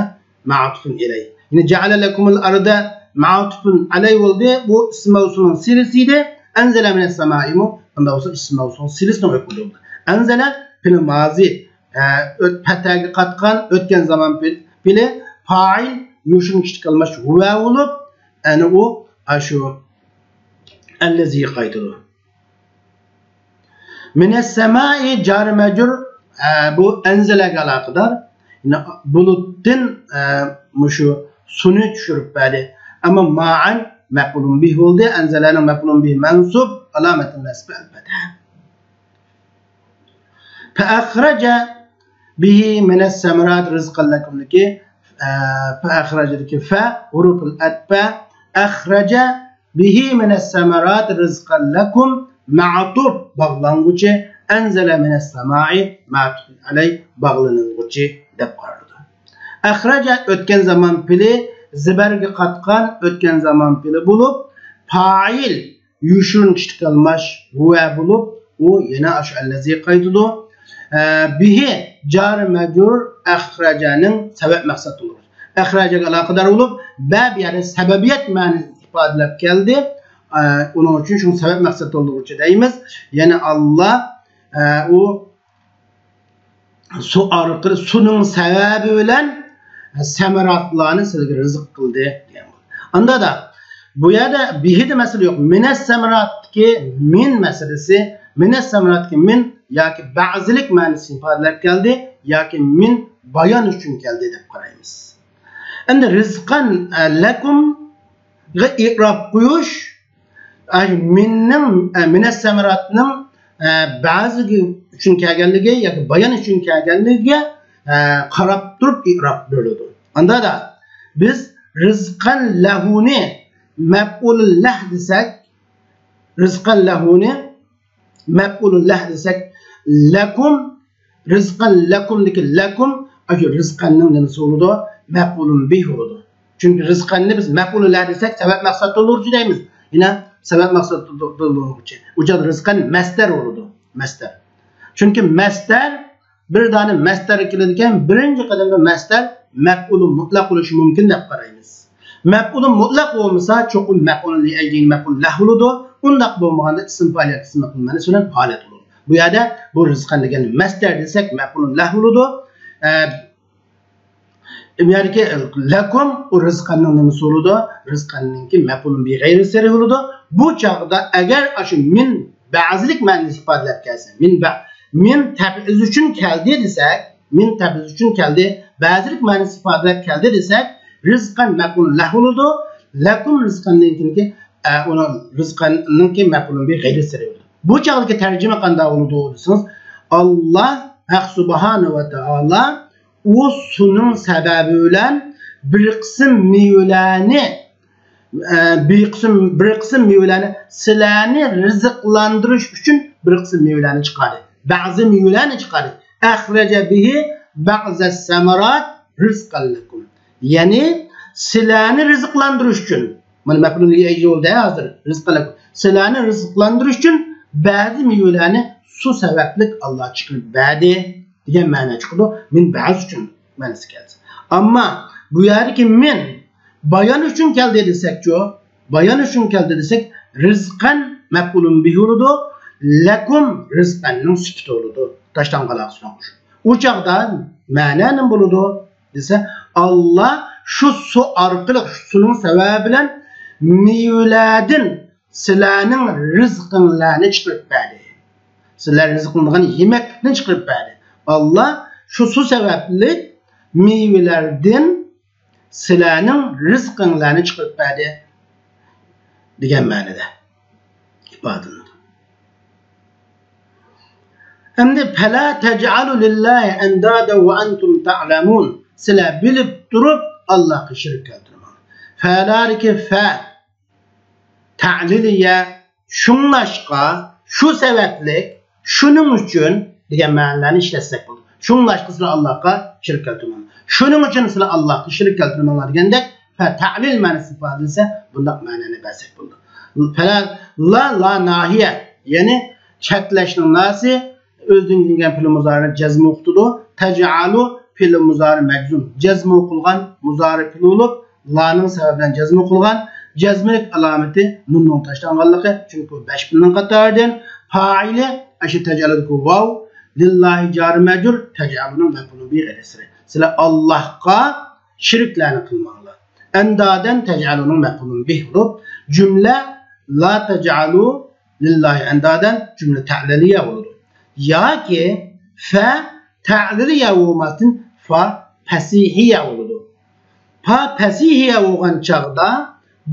مەئتۇپۇن ئەلەيھ. يەنى جەئەلە لەكۇمۇل ئەرزە مەئتۇپۇن ئەلەيھ بولدى. بۇ ئىسم مەۋسۇلنىڭ سىلىسى ئىدى. ئەنزەلە مىنەس سەمائىمۇ، بۇندا بولسا ئىسم مەۋسۇلنىڭ سىلىسىنىڭ ھۆكمىدە بولدى. ئەنزەلە پېئىل مازى، ئە، ئۆت-، پەتھەگە قاتقان ئۆتكەن زامان پېئىل، پېئىلى، پائىل يوشۇرۇن كىچىك قىلماش ھۇۋە بولۇپ، يەنى ئۇ، ئاشۇ ئەللەزىگە قايتىدۇ. مىنەس سەمائى جار مەجرۇر، ئە، بۇ ئەنزەلەگە ئالاقىدار. يەنى بۇلۇتتىن، ئە، مۇشۇ سۇنى چۈشۈرۈپ بەردى. ئەمما مائەن مەپئۇلۇن بىھ بولدى. ئەنزەلەنىڭ مەپئۇلۇن بىھ مەنسۇب، ئالامەتۇن نەسبى ئەلبەتتە. فەئەخرەجە بىھى مىنەس سەمەرات رىزقەن لەكۇمدىكى، ئە، فەئەخرەجەدىكى فە، ھۇرۇپۇل ئەتپە، ئەخرەجە بىھى مىنەس سەمەرات رىزقەن لەكۇم، مەئتۇپ، باغلانغۇچى، ئەنزەلە مىنەس سەمائى، مەئتۇپۇن ئەلەيھ، باغلىنىلغۇچى دەپ قارىلىدۇ. ئەخرەجە ئۆتكەن زامان پېئىلى زېبەرگە قاتقان ئۆتكەن زامان پېئىلى بولۇپ، پائىل يوشۇرۇن كىچىك قىلماش ھۇۋە بولۇپ، ئۇ يەنە ئاشۇ ئەللەزىگە قايتىدۇ. بىھى جار مەجرۇر ئەخرەجەنىڭ سەۋەب مەقسەت تولدۇرغۇچى. ئەخرەجەگە ئالاقىدار بولۇپ، بە بۇ يەردە سەۋەبىيەت مەنىسىنى ئىپادىلەپ كەلدى. ئە، ئۇنىڭ ئۈچۈن شۇ سەۋەب مەقسەت تولدۇرغۇچى دەيمىز. يەنى ئاللا، ئە، ئۇ سۇ ئارقىلىق، سۇنىڭ سەۋەبى بىلەن سەمراتلارنى سىلەرگە رىزىق قىلدى دېگەن. ئاندا دا بۇ يەردە بىھىدە مەسىلە يوق. مىنەس سەمراتتىكى مىن مەسىلىسى، مىنەس سەمراتتىكى مىن ياكى بەزىلىك مەنىسىنى ئىپادىلەپ كەلدى ياكى مىن بايان ئۈچۈن كەلدى دەپ قارايمىز. ئەمدى رىزقەن، ئە، لەكۇمغا ئىئراب قويۇش، ئە، مىننىڭ، ئە، مىنەس سەمراتنىڭ، ئە، بەزى ئۈچۈن كەلگەنلىكى ياكى بايان ئۈچۈن كەلگەنلىكىگە، ئە، قاراپ تۇرۇپ ئىئراب بېرىلىدۇ. ئاندا دا بىز رىزقەن لەھۇنى مەپئۇلۇن لەھ دېسەك، رىزقەن لەھۇنى مەپئۇلۇن لەھ دېسەك، لەكۇم، رىزقەن لەكۇمدىكى لەكۇم، ئاشۇ رىزقەننىڭ نېمىسى بولىدۇ؟ مەپئۇلۇن بىھ بولىدۇ. چۈنكى رىزقەننى بىز مەپئۇلۇن لەھ دېسەك، سەۋەب مەقسەت تولدۇرغۇچى دەيمىز. يەنە سەۋەب مەقسەت تولدۇرغۇچى. ئۇ چاغدا رىزقەن مەستەر بولىدۇ. مەستەر. چۈنكى مەستەر بىر دانە مەستەر كېلىدىكەن، بىرىنچى قەدەمدە مەستەر مەپئۇلۇن مۇتلەق بولۇشى مۇمكىن دەپ قارايمىز. مەپئۇلۇن مۇتلەق بولمىسا، چوقۇم مەپئۇلۇن لىئەجلىھى مەپئۇلۇن لەھ بولىدۇ. ئۇنداق بولمىغاندا ئىسىم پائىل ياكى ئىسىم مەپئۇل مەنىسى بىلەن ھالەت بولىدۇ. بۇ يەردە بۇ رىزقەن دېگەن مەستەر دېسەك، مەپئۇلۇن لەھ بولىدۇ. ئە، بۇ يەردىكى لەكۇم، ئۇ رىزقەننىڭ نېمىسى بولىدۇ؟ رىزقەننىڭكى مەپئۇلۇن بىھ غەيرى سەرىف بولىدۇ. بۇ چاغدا ئەگەر ئاشۇ مىن بەزىلىك مەنىسى ئىپادىلەپ كەلسە، مىن بە-، مىن تەبئىز ئۈچۈن كەلدى دېسەك، مىن تەبئىز ئۈچۈن كەلدى، بەزىلىك مەنىسى ئىپادىلەپ كەلدى دېسەك، رىزقەن مەپئۇلۇن لەھ بولىدۇ. لەكۇم رىزقەننىڭكى، ئە، ئۇنىڭ رىزقەننىڭكى مەپئۇلۇن بىھ غەيرى سەرىف بولىدۇ. بۇ چاغدىكى تەرجىمە قانداق بولىدۇ دېسىڭىز، ئاللا ھەق سۇبھانە ۋە تائالا ئۇ سۇنىڭ سەۋەبى بىلەن بىر قىسىم مېۋىلەرنى، ئە، بىر قىسىم، بىر قىسىم مېۋىلەرنى سىلەرنى رىزىقلاندۇرۇش ئۈچۈن بىر قىسىم مېۋىلەرنى چىقاردى. بەزى مېۋىلەرنى چىقاردى. ئەخرەجە بىھى بەزەس سەمەرات رىزقەن لەكۇم. يەنى سىلەرنى رىزىقلاندۇرۇش ئۈچۈن. مانا مەپئۇلۇن لىئەجلىھى بولدى ھازىر. رىزقەن لەكۇم. سىلەرنى رىزىقلاندۇرۇش ئۈچۈن بەزى مېۋىلەرنى سۇ سەۋەبلىك ئاللا چىقىرىپ بەردى دېگەن مەنە چىقىدۇ. مىن بەزى ئۈچۈن مەنىسى كەلسە. ئەمما بۇ يەردىكى مىن بايان ئۈچۈن كەلدى دېسەكچۇ؟ بايان ئۈچۈن كەلدى دېسەك، رىزقەن مەپئۇلۇن بىھ بولىدۇ، لەكۇم رىزقەننىڭ سۈپىتى بولىدۇ. تاشلانغان ئاقسۇن. ئۇ چاغدا مەنە نېمە بولىدۇ دېسە، ئاللا شۇ سۇ ئارقىلىق، شۇ سۇنىڭ سەۋەبى بىلەن مېۋىلەردىن سىلەرنىڭ رىزقىڭلارنى چىقىرىپ بەردى. سىلەر رىزىقلىنىدىغان يېمەكلىكنى چىقىرىپ بەردى. ئاللا شۇ سۇ سەۋەبلىك مېۋىلەردىن سىلەرنىڭ رىزقىڭلارنى چىقىرىپ بەردى دېگەن مەنىدە ئىپادىلىنىدۇ. ئەمدى فەلا تەجئەلۇ لىللاھى ئەندادەن ۋە ئەنتۇم تەئلەمۇن. سىلەر بىلىپ تۇرۇپ ئاللاغا شېرىك كەلتۈرمەڭلار. فەلادىكى فە تەلىلىيە، شۇڭلاشقا، شۇ سەۋەبلىك، شۇنىڭ ئۈچۈن دېگەن مەنىلەرنى ئىشلەتسەك بولىدۇ. شۇڭلاشقا سىلەر ئاللاغا شېرىك كەلتۈرمەڭلار. شۇنىڭ ئۈچۈن سىلەر ئاللاغا شېرىك كەلتۈرمەڭلار دېگەندەك، فە تەلىل مەنىسى ئىپادىلىسە، بۇنداق مەنىنى بەرسەك بولىدۇ. فەلا، لا، لا ناھىيە، يەنى چەكلەشنىڭ لاسى، ئۆزىدىن كېلگەن پېئىل مۇزارىنى جەزم ئوقۇتىدۇ. تەجئەلۇ پېئىل مۇزارى مەجزۇم. جەزم ئوقۇلغان مۇزارى پېئىل بولۇپ، لانىڭ سەۋەبى بىلەن جەزم ئوقۇلغان. جەزملىك ئالامىتى نۇننىڭ تاشلانغانلىقى، چۈنكى ئۇ بەش پېئىلنىڭ قاتارىدىن. پائىلى ئاشۇ تەجئەلۇدىكى ۋاۋ. لىللاھى جارى مەجرۇر، تەجئەلۇنىڭ مەپئۇلۇن بىھ غەيرى سەرىف. سىلەر ئاللاھقا شېرىكلەرنى قىلماڭلار. ئەندادەن تەجئەلۇنىڭ مەپئۇلۇن بىھ بولۇپ، جۈملە لا تەجئەلۇ لىللاھى ئەندادەن جۈملە تەلىلىيە بولىدۇ. ياكى فە تەلىلىيە بولماستىن، فا پەسىھىيە بولىدۇ. فا پەسىھىيە بولغان چاغدا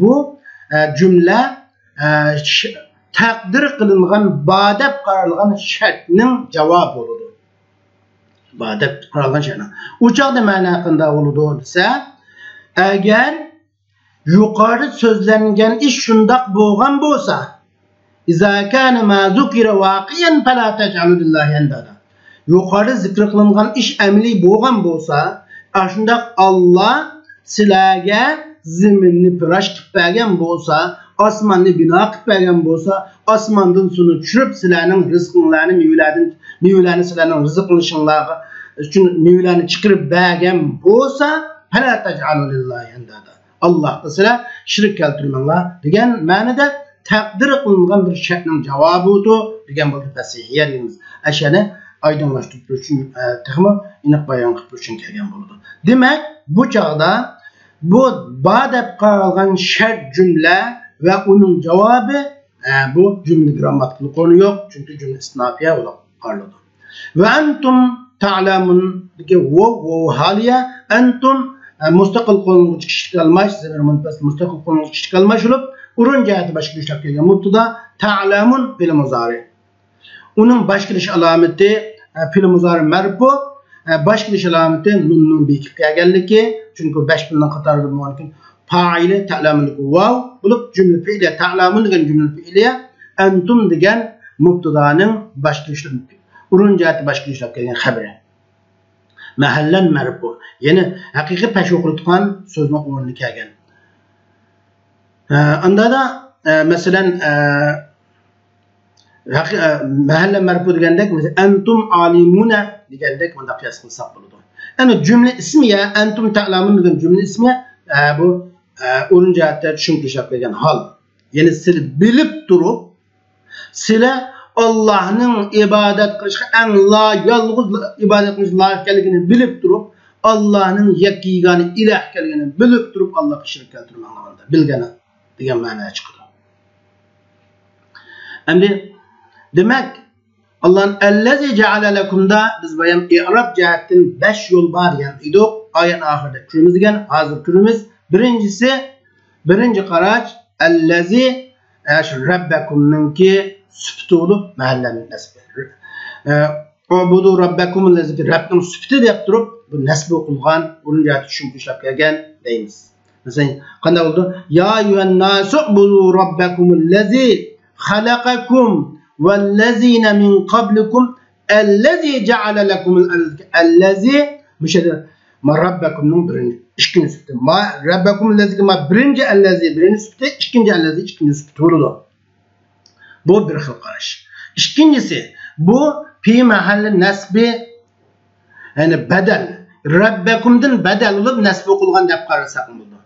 بۇ، ئە، جۈملە، ئە، ش-، تەقدىر قىلىنغان با دەپ قارالغان شەرتنىڭ جاۋابى بولىدۇ. با دەپ قارالغان شەرتنىڭ. ئۇ چاغدا مەنە قانداق بولىدۇ دېسە، ئەگەر يۇقىرىدا سۆزلەنگەن ئىش شۇنداق بولغان بولسا، إذا كان ما ذكر واقعا فلا تجعلوا لله أندادا. يۇقىرىدا زىكىر قىلىنغان ئىش ئەمەلىي بولغان بولسا، ئاشۇنداق ئاللا سىلەرگە زېمىننى پىراش قىلىپ بەرگەن بولسا، ئاسماننى بىنا قىلىپ بەرگەن بولسا، ئاسماندىن سۇنى چۈشۈرۈپ، سىلەرنىڭ رىزقىڭلارنى، مېۋىلەردىن، مېۋىلەرنى سىلەرنىڭ رىزىقلىنىشىڭلارغا ئۈچۈن مېۋىلەرنى چىقىرىپ بەرگەن بولسا، فَلَا تَجْعَلُوا لِلَّهِ أَنْدَادًا. ئاللاھقا سىلەر شېرىك كەلتۈرمەڭلار دېگەن مەنىدە تەقدىر قىلىنغان بىر شەرتنىڭ جاۋابىدۇر دېگەن بولدى پەسىھىيە دېگىنىمىز. ئەشەنى ئايدىڭلاشتۇرۇپ بېرىش ئۈچۈن، ئە، تېخىمۇ ئېنىق بايان قىلىپ بېرىش ئۈچۈن كەلگەن بولىدۇ. دېمەك، بۇ چاغدا بۇ بار دەپ قارالغان شەرت جۈملە ۋە ئۇنىڭ جاۋابى، ئە، بۇ جۈملە گىرامماتىكىلىق ئورنى يوق، چۈنكى جۈملە ئىستىنافىيە بولۇپ قارىلىدۇ. ۋە ئەنتۇم تەئلەمۇن دىكى ۋاۋ، ۋاۋ ھالىيە، ئەنتۇم، ئە، مۇستەقىل قوللانغۇچى كىشىلىك ئالماش، زېمىر مۇنپەسىل مۇستەقىل قوللانغۇچى كىشىلىك ئالماش بولۇپ، ئورۇن جەھەتتە باشقا كۈچلەپ كەلگەن مۇبتىدا، تەئلەمۇن پېئىل مۇزارى. ئۇنىڭ باش كېلىش ئالامىتى، ئە، پېئىل مۇزارى مەرپۇ، ئە، باش كېلىش ئالامىتى نۇننىڭ بېكىپ كەلگەنلىكى، چۈنكى بەش پېئىلنىڭ قاتارىدا بولغاندىكىن پائىلى تەئلەمۇندىكى ۋاۋ بولۇپ، جۈملە پېئىلىيە، تەئلەمۇن دېگەن جۈملە پېئىلىيە، ئەنتۇم دېگەن مۇبتىدانىڭ باش كېلىش، ئورۇن جەھەتتە باش كېلىشلەپ كەلگەن خەبىرى. مەھەللەن مەرپۇ. يەنى ھەقىقىي پەش ئوقۇلۇۋاتقان سۆزنىڭ ئورنىدا كەلگەن. ئە، ئاندا دا، ئە، مەسىلەن، ئە، ھەقىي-، ئە، مەھەللەن مەرپۇ دېگەندەك، مەسىلەن، ئەنتۇم ئالىمۇنە دېگەندەك مۇنداق قىياس قىلساق بولىدۇ. ئەمما جۈملە ئىسمىيە، ئەنتۇم تەئلەمۇن دېگەن جۈملە ئىسمىيە، ئە، بۇ، ئە، ئورۇن جەھەتتە چۈشۈنۈكلۈك كەلگەن ھال. يەنى سىلە بىلىپ تۇرۇپ، سىلە ئاللاھنىڭ ئىبادەت قىلىشقا ئەڭ لا-، يالغۇز ئىبادەت قىلىشقا لايىق ئىكەنلىكىنى بىلىپ تۇرۇپ، ئاللاھنىڭ يەككە يېگانە ئىلاھ ئىكەنلىكىنى بىلىپ تۇرۇپ، ئاللاھقا شېرىك كەلتۈرمەڭلار، بىلگەن دېگەن مەنە چىقىدۇ. ئەمدى دېمەك، ئاللاھنىڭ ئەللەزى جەئەلە لەكۇمدا بىز بايام ئىئراب جەھەتتىن بەش يول بار دېگەن ئىدۇق. ئايەت ئاخىرىدا كۆرىمىز دېگەن، ھازىر كۆرىمىز. بىرىنچىسى، بىرىنچى قاراش، ئەللەزى، ئە، شۇ رەببەكۇمنىڭكى سۈپىتى بولۇپ، مەھەللەن نەسبى. ئە، ئۇبۇدۇ رەببەكۇم ئەللەزى، رەبنىڭ سۈپىتى دەپ تۇرۇپ، بۇ نەسبى قىلغان، ئورۇن جەھەتتە چۈشۈنۈكلۈك كەلگەن دەيمىز. مەسىلەن، قانداق بولىدۇ؟ يا أيها الناس اعبدوا ربكم الذي خلقكم والذين من قبلكم الذي جعل لكم الأرض. ئەللەزى، مۇشۇ يەردە ما رەببەكۇمنىڭ بىرىنچى، ئىككىنچى سۈپىتى. ما رەببەكۇم ئەللەزى، ما بىرىنچى ئەللەزى، بىرىنچى سۈپىتى، ئىككىنچى ئەللەزى، ئىككىنچى سۈپىتى بولىدۇ. بۇ بىر خىل قاراش. ئىككىنچىسى، بۇ پى مەھەللى نەسبى، يەنى بەدەل. رەببەكۇمدىن بەدەل بولۇپ نەسب قىلغان دەپ قارىساق بولىدۇ.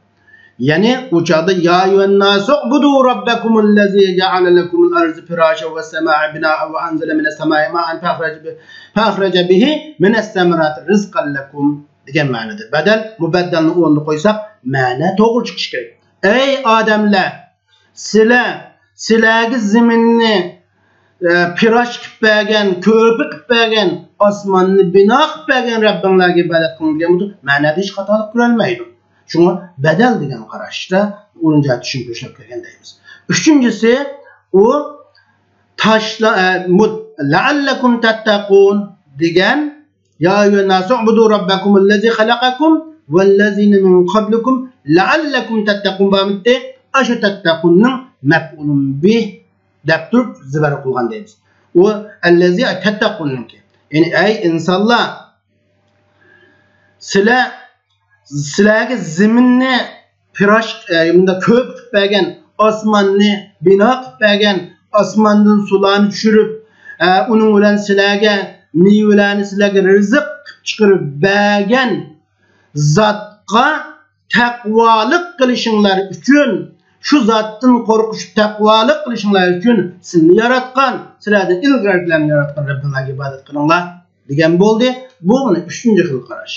يەنى ئۇ چاغدا يا أيها الناس اعبدوا ربكم الذي جعل لكم الأرض فراشا والسماء بناء وأنزل من السماء ماء فأخرج به، فأخرج به من الثمرات رزقا لكم دېگەن مەنىدە. بەدەل، مۇبەددەلنى ئورنىدا قويساق، مەنە توغرا چىقىشى كېرەك. ئەي ئادەملەر، سىلەر، سىلەرگە زېمىننى، ئە، پىراش قىلىپ بەرگەن، كۆرپە قىلىپ بەرگەن، ئاسماننى بىنا قىلىپ بەرگەن رەببىڭلارغا ئىبادەت قىلىڭ دېگەن بولسا، مەنەدە ھېچ خاتالىق كۆرۈلمەيدۇ. شۇڭا بەدەل دېگەن قاراشتا ئورۇن جەھەتتە چۈشىنىكلىك كەلگەن دەيمىز. ئۈچىنچىسى، ئۇ تاشلا-، ئە، مۇد-، لەئەللەكۇم تەتتەقۇن دېگەن، يا أيها الناس اعبدوا ربكم الذي خلقكم والذين من قبلكم لعلكم تتقون بارمىدى؟ ئاشۇ تەتتەقۇننىڭ مەپئۇلۇن بىھ دەپ تۇرۇپ زىبەر قىلغان دەيمىز. ئۇ ئەللەزى تەتتەقۇننىڭكى. يەنى، ئەي ئىنسانلار، سىلەر، سىلەرگە زېمىننى پىراش، ئە، مۇنداق كۆپ قىلىپ بەرگەن، ئاسماننى بىنا قىلىپ بەرگەن، ئاسماندىن سۇلارنى چۈشۈرۈپ، ئە، ئۇنىڭ بىلەن سىلەرگە مېۋىلەرنى سىلەرگە رىزىق قىلىپ چىقىرىپ بەرگەن زاتقا تەقۋالىق قىلىشىڭلار ئۈچۈن، شۇ زاتتىن قورقۇش، تەقۋالىق قىلىشىڭلار ئۈچۈن سىلىنى ياراتقان، سىلەردىن ئىلگىرىكىلەرنى ياراتقان رەببىڭلارغا ئىبادەت قىلىڭلار دېگەن بولدى. بۇ مانا ئۈچىنچى خىل قاراش.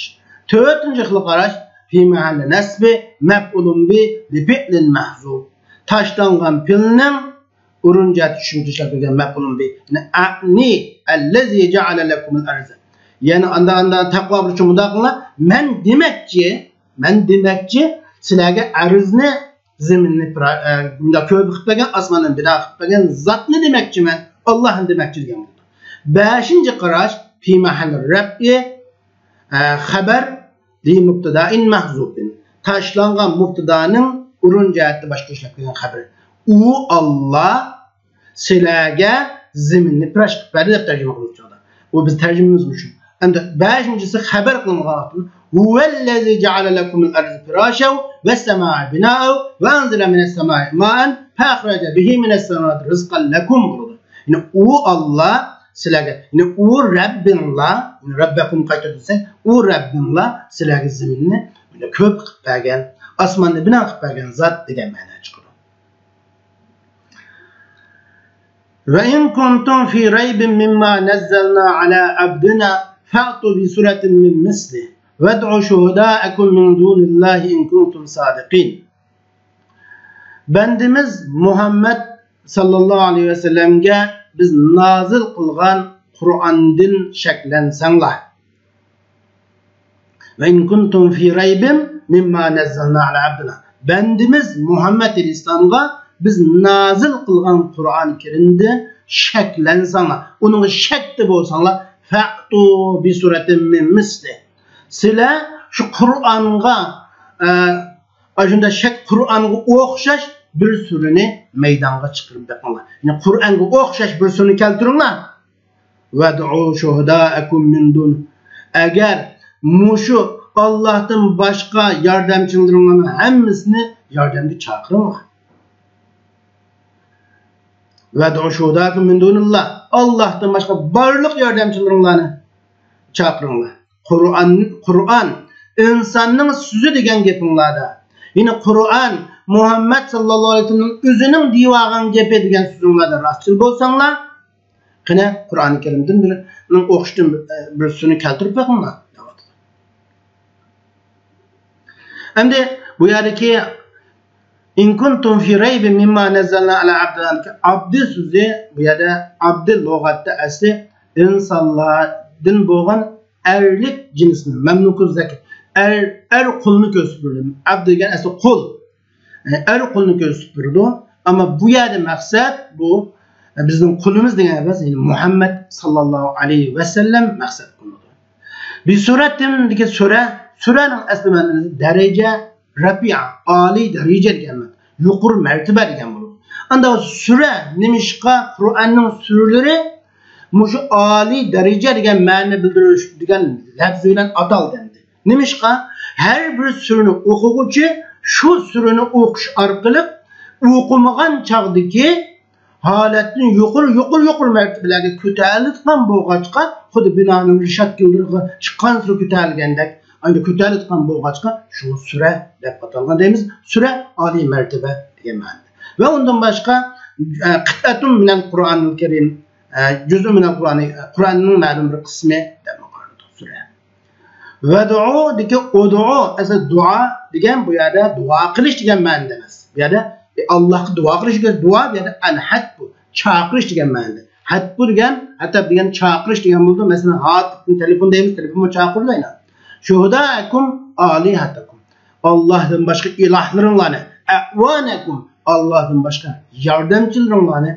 تۆتىنچى خىل قاراش، في محل نصب مفعول به لفعل محذوف. تاشلانغان پېئىلنىڭ ئورۇن جەھەتتە چۈشۈنۈكلۈك كەلگەن مەپئۇلۇن بىھ. يەنى، أعني الذي جعل لكم الأرض. يەنى ئاندا، ئاندا تەقۋا بولۇشى مۇنداق قىلىڭلار. مەن دېمەكچى، مەن دېمەكچى، سىلەرگە ئەرزنى، زېمىننى پىرا-، ئە، مۇنداق كۆپ قىلىپ بەرگەن، ئاسماننى بىنا قىلىپ بەرگەن زاتنى دېمەكچىمەن، ئاللاھنى دېمەكچى دېگەن بولىدۇ. بەشىنچى قاراش، في محل رفع، ئە، خبر لمبتدأ محذوف. تاشلانغان مۇبتىدانىڭ ئورۇن جەھەتتە باشقا ئىشلەپ كەلگەن خەبىرى. ئۇ ئاللا سىلەرگە زېمىننى پىراش قىلىپ بەردى دەپ تەرجىمە قىلىنىدۇ. ئۇ بىز تەرجىمىمىز مۇشۇ. ئەمدى بەشىنچىسى خەبەر قىلىنغان ۋاقىتتا، هو الذي جعل لكم الأرض فراشا والسماء بناء وأنزل من السماء ماء فأخرج به من الثمرات رزقا لكم بولىدۇ. يەنى ئۇ ئاللا سىلەرگە، يەنى ئۇ رەببىڭلار، يەنى رەببەكۇم قايتا دېسەك، ئۇ رەببىڭلار سىلەرگە زېمىننى كۆپ قىلىپ بەرگەن، ئاسماننى بىنا قىلىپ بەرگەن زات دېگەن مەنە چىقىدۇ. وإن كنتم في ريب مما نزلنا على عبدنا فأتوا بسورة من مثله وادعوا شهداءكم من دون الله إن كنتم صادقين. بەندىمىز مۇھەممەد ساللاللاھۇ ئەلەيھى ۋەسەللەمگە بىز نازىل قىلغان قۇرئاندىن شەكلەنسەڭلار. وإن كنتم في ريب مما نزلنا على عبدنا. بەندىمىز مۇھەممەد ئەلەيھىسسالامغا بىز نازىل قىلغان قۇرئان كەرىمدىن شەكلەنسەڭلار، ئۇنىڭغا شەكتە بولساڭلار، فأتوا بسورة من مثله. سىلەر شۇ قۇرئانغا، ئە، ئاشۇنداق شەك، قۇرئانغا ئوخشاش بىر سۈرىنى مەيدانغا چىقىرىپ بېقىڭلار. يەنى قۇرئانغا ئوخشاش بىر سۈرىنى كەلتۈرۈڭلار. وادعوا شهداءكم من دون. ئەگەر مۇشۇ ئاللاھتىن باشقا ياردەمچىلىرىڭلارنىڭ ھەممىسىنى ياردەمگە چاقىرىڭلار. وادعوا شهداءكم من دون الله. ئاللاھتىن باشقا بارلىق ياردەمچىلىرىڭلارنى چاقىرىڭلار. قۇرئان، قۇرئان ئىنساننىڭ سۆزى دېگەن گېپىڭلاردا، يەنى قۇرئان مۇھەممەد ساللاللاھۇ ئەلەيھى ۋەسەللەمنىڭ ئۆزىنىڭ دېيىۋالغان گېپى دېگەن سۆزۈڭلاردا راستچىل بولساڭلار، قېنى، قۇرئانى كەرىمدىن بىرنىڭ ئوخشىشىدىن بىر، بىر سۈرىنى كەلتۈرۈپ بېقىڭلار، دەۋاتىدۇ. ئەمدى بۇ يەردىكى إن كنتم في ريب مما نزلنا على عبدنا دىكى ئابدى سۆزى، بۇ يەردە ئابدى لۇغەتتە ئەسلى ئىنسانلاردىن بولغان ئەرلىك جىنسنى، مەملۇكۇ زەكەر، ئەر، ئەر قۇلنى كۆرسىتىپ بېرىدۇ. ئابدى دېگەن ئەسلى قۇل. ئەر قۇلنى كۆرسىتىپ بېرىدۇ. ئەمما بۇ يەردە مەقسەت بۇ، بىزنىڭ قۇلىمىز دېگەن ئەمەس، يەنى مۇھەممەد ساللاللاھۇ ئەلەيھى ۋەسەللەم مەقسەت قىلىنىدۇ. بىسۇرەتىن دېگەن سۈرە، سۈرەنىڭ ئەسلى مەنىسى دەرىجە رەپىئە، ئالىي دەرىجە دېگەن مەنە، يۇقىرى مەرتىبە دېگەن بولىدۇ. ئاندا سۈرە نېمىشقا قۇرئاننىڭ سۈرىلىرى مۇشۇ ئالىي دەرىجە دېگەن مەنىنى بىلدۈرۈش دېگەن لەپزى بىلەن ئاتالدى ئەمدى؟ نېمىشقا؟ ھەر بىر سۈرىنى ئوقۇغۇچى شۇ سۈرىنى ئوقۇش ئارقىلىق ئوقۇمىغان چاغدىكى ھالەتتىن يۇقىرى، يۇقىرى، يۇقىرى مەرتىبىلەرگە كۆتەرىلىدىغان بولغاچقا، خۇددى بىنانىڭ رېشاتكىلىرىغا چىققانسېرى كۆتەرىلگەندەك، ئەمدى كۆتەرىلىدىغان بولغاچقا، شۇ سۈرە دەپ ئاتالغان دەيمىز. سۈرە ئالىي مەرتىبە دېگەن مەنىدە. ۋە ئۇندىن باشقا، ئە، قىتئەتۇن مىنەل قۇرئانىل كەرىم، ئە، جۇزئۇن مىنەل قۇرئانى، قۇرئاننىڭ مەلۇم بىر قىسمى دەپمۇ قارىلىدۇ سۈرە. ۋەدئۇ دېگەن ئۇدۇ، ئەسلى دۇئا دېگەن، بۇ يەردە دۇئا قىلىش دېگەن مەنىدە ئەمەس. بۇ يەردە، ئى، ئاللاھقا دۇئا قىلىش دېگەن، دۇئا بۇ يەردە ئەل ھەتبۇ، چاقىرىش دېگەن مەنىدە. ھەتبۇ دېگەن، ھەتەب دېگەن چاقىرىش دېگەن بولىدۇ. مەسىلەن، ھاتىپتىن تېلېفون دەيمىز، تېلېفونمۇ چاقىرىدۇ ئەينەن. شۇھدائەكۇم ئالىھەتەكۇم. ئاللاھتىن باشقا ئىلاھلىرىڭلارنى، ئەۋانەكۇم، ئاللاھتىن باشقا ياردەمچىلىرىڭلارنى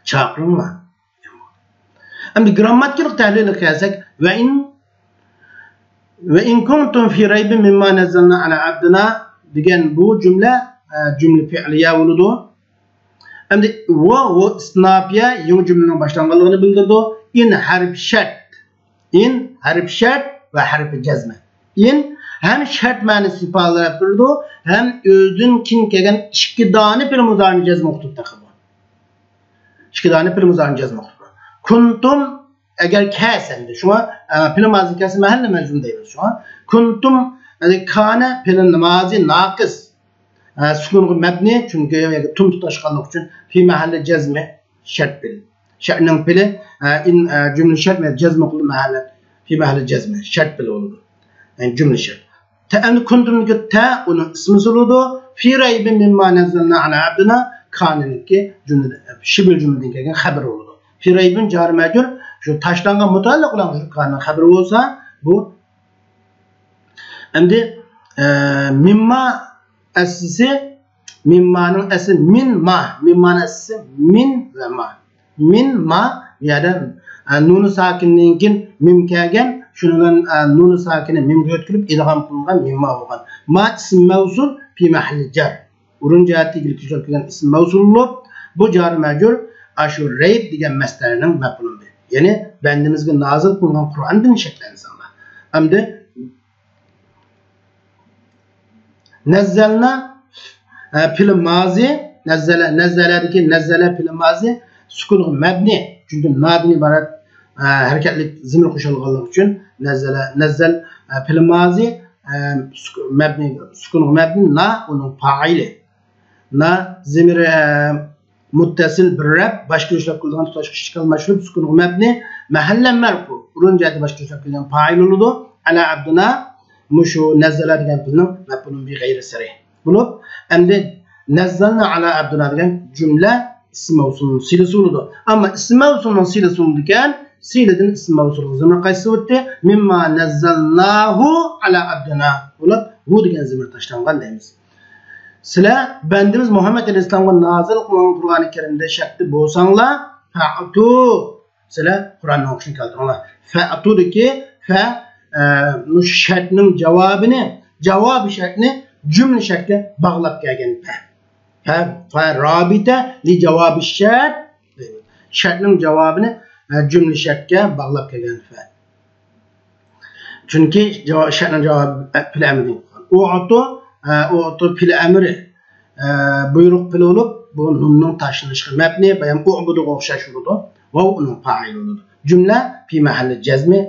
چاقىرىڭلار. ئەمدى گرامماتىكىلىق تەھلىلگە كەلسەك، ۋە ئىن، ۋە ئىن كۇنتۇم فى رەيبىن مىمما نەززەلنا ئەلا ئەبدىنا دېگەن بۇ جۈملە، ئە، جۈملە پېئلىيە بولىدۇ. ئەمدى ۋە، ۋە ئىستىناپىيە يېڭى جۈملىنىڭ باشلانغانلىقىنى بىلدۈرىدۇ. ئىن ھەرپ شەرت. ئىن ھەرپ شەرت ۋە ھەرپ جەزمە. ئىن ھەم شەرت مەنىسى ئىپادىلەپ بېرىدۇ، ھەم ئۆزىدىن كېيىن كەلگەن ئىككى دانە پېئىل مۇزارىنى جەزم ئوقۇتۇپ تېخىمۇ. ئىككى دانە پېئىل مۇزارىنى جەزم ئوقۇتۇپ. كۇنتۇم ئەگەر كەلسە ئەمدى. شۇڭا، ئە، پېئىل مازى كەلسە مەھەللە مەجزۇم دەيمىز. شۇڭا كۇنتۇم، يەنى كانە پېئىل مازى ناقىس. ئە، سۈكۇنغا مەبنى، چۈنكى ياكى تۇم تۇتاشقانلىق ئۈچۈن پى مەھەللە جەزمى شەرت پېئىل. شەرتنىڭ پېئىلى، ئە، ئىن، ئە، جۈملە شەرت ۋە جەزم قىلدى مەھەللە، پى مەھەللە جەزمى شەرت پېئىل بولىدۇ. يەنى جۈملە شەرت. تە، ئەمدى كۇنتۇمنىڭكى تە ئۇنىڭ ئىسمى بولىدۇ. فى رەيبىن مىمما نەززەلنا ئەلا ئەبدىنا، كانىنىڭكى جۈملە، شىبىل جۈملىدىن كەلگەن خەبىرى بولىدۇ. فى رەيبىن جارى مەجرۇر، شۇ تاشلانغان مۇتەئەللىق بىلەن شۇ كانىنىڭ خەبىرى بولسا، بۇ ئەمدى، ئە، مىمما ئەسلىسى، مىممانىڭ ئەسلى مىن ما. مىممانىڭ ئەسلىسى مىن ۋە ما. مىن ما، بۇ يەردە، ئە، نۇنى ساكىنىدىن كېيىن مىم كەلگەن، شۇنىڭ بىلەن، ئە، نۇنى ساكىنى مىمغا يۆتكىلىپ ئىدغام قىلىنغان مىمما بولغان. ما ئىسم مەۋسۇل پى مەھەللى جەر. ئورۇن جەھەتتە ئىگىلىك كۆرسىتىلگەن ئىسم مەۋسۇل بولۇپ، بۇ جارى مەجرۇر ئاشۇ رەيب دېگەن مەسدەرنىڭ مەپئۇلى. يەنى بەندىمىزگە نازىل قىلىنغان قۇرئاندىن شەكلەنسەڭلار. ئەمدى نەززەلنا، ئە، پېئىل مازى، نەززەلە، نەززەلەدىكى نەززەلە پېئىل مازى سۈكۇنغا مەبنى. چۈنكى نادىن ئىبارەت، ئە، ھەرىكەتلىك زېمىر قوشۇلغانلىقى ئۈچۈن نەززەلە، نەززەل، ئە، پېئىل مازى، ئە، سۈك-، مەبنى، سۈكۇنغا مەبنى، نا ئۇنىڭ پائىلى. نا زېمىر، ئە، مۇتتەسىل بىر رەپ، باشقا يۈزلەپ كېلىدىغان تۇتاشقۇچ ئىشتىكال مەشھۇر سۈكۇنغا مەبنى، مەھەللەن مەرفۇ، ئورۇن جەھەتتە باشقا يۈزلەپ كەلگەن پائىل بولىدۇ. ئەلا ئابدىنا، مۇشۇ نەززەلە دېگەن پېئىلنىڭ مەپئۇلۇن بىھى غەيرى سەرىھ بولۇپ، ئەمدى نەززەلنا ئەلا ئابدىنا دېگەن جۈملە ئىسىم مەۋسۇلنىڭ سىلىسى بولىدۇ. ئەمما ئىسىم مەۋسۇلنىڭ سىلىسى بولىدىكەن، سىلىدىن ئىسىم مەۋسۇلغا زېمىر قايسى بولدى؟ مىمما نەززەلناھۇ ئەلا ئابدىنا بولۇپ، ھۇ دېگەن زېمىر تاشلانغان دەيمىز. سىلەر بەندىمىز مۇھەممەد ئەلەيھىسسالامغا نازىل قىلغان قۇرئانى كەرىمدە شەكتە بولساڭلار، فەئتۇ. سىلەر قۇرئاننى ئوقۇشنى كەلتۈرۈڭلار. فەئتۇدىكى فە، ئە، مۇشۇ شەرتنىڭ جاۋابىنى، جاۋابى شەرتنى جۈملە شەرتكە باغلاپ كەلگەن فە. فە، فە رابىتە لى جاۋابى شەرت. شەرتنىڭ جاۋابىنى، ئە، جۈملە شەرتكە باغلاپ كەلگەن فە. چۈنكى جاۋاب، شەرتنىڭ جاۋابى پېئىل ئەمرى. ئۇئتۇ، ئە، ئۇئتۇ پېئىل ئەمرى، ئە، بۇيرۇق پېئىل بولۇپ، بۇ نۇننىڭ تاشلىنىشىغا مەبنى، بايام ئۇئبۇدۇغا ئوخشاش بولىدۇ. ۋاۋ ئۇنىڭ پائىلى بولىدۇ. جۈملە پى مەھەللى جەزمى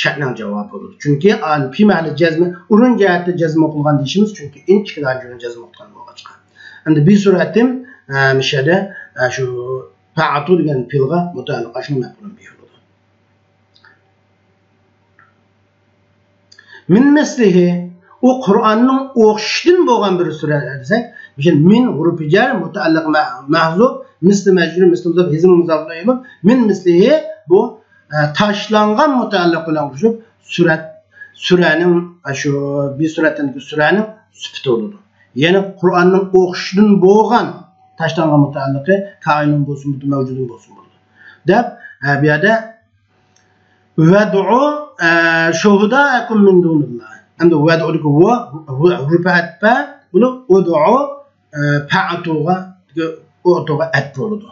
شەرتنىڭ جاۋابى بولىدۇ. چۈنكى ئا-، پى مەھەللى جەزمى ئورۇن جەھەتتە جەزم قىلغان دېيىشىمىز، چۈنكى ئىن ئىككى دانە جۈملە جەزم قىلغان بولغاچقا. ئەمدى بى سۈرەتتىن، ئە، مۇشۇ يەردە، ئە، شۇ فەئتۇ دېگەن پېئىلغا مۇتەئەللىق ئاشۇنىڭ مەپئۇلى بىھى بولىدۇ. مىن مىسلىھى، ئۇ قۇرئاننىڭ ئوخشىشىدىن بولغان بىر سۈرە دېسەك، مىن ھۇرۇپى جەر، مۇتەئەللىق مە-، مەھزۇپ، مىسلى مەجرۇر، مىسلى مۇزاپ، ھىزم مۇزاپ ئىلەيھى بولۇپ، مىن مىسلىھى بۇ، ئە، تاشلانغان مۇتەئەللىق بىلەن قوشۇلۇپ، سۈرەت، سۈرەنىڭ، ئە، شۇ بى سۈرەتتىكى سۈرەنىڭ سۈپىتى بولىدۇ. يەنى قۇرئاننىڭ ئوخشىشىدىن بولغان تاشلانغان مۇتەئەللىقى كائىنۇن بولسۇن، مەۋجۇدۇن بولسۇن بولىدۇ. دەپ، ئە، بۇ يەردە ۋەدئۇ، ئە، شۇھەدائەكۇم مىن دۇنىللا. ئەمدى ۋەدئۇدىكى ۋۇ، ۋۇ، ھۇرۇپى ئەتپە، بۇنى ئۇدئۇ، ئە، پەئتۇغا، ئۇتۇغا ئەتپ بولىدۇ.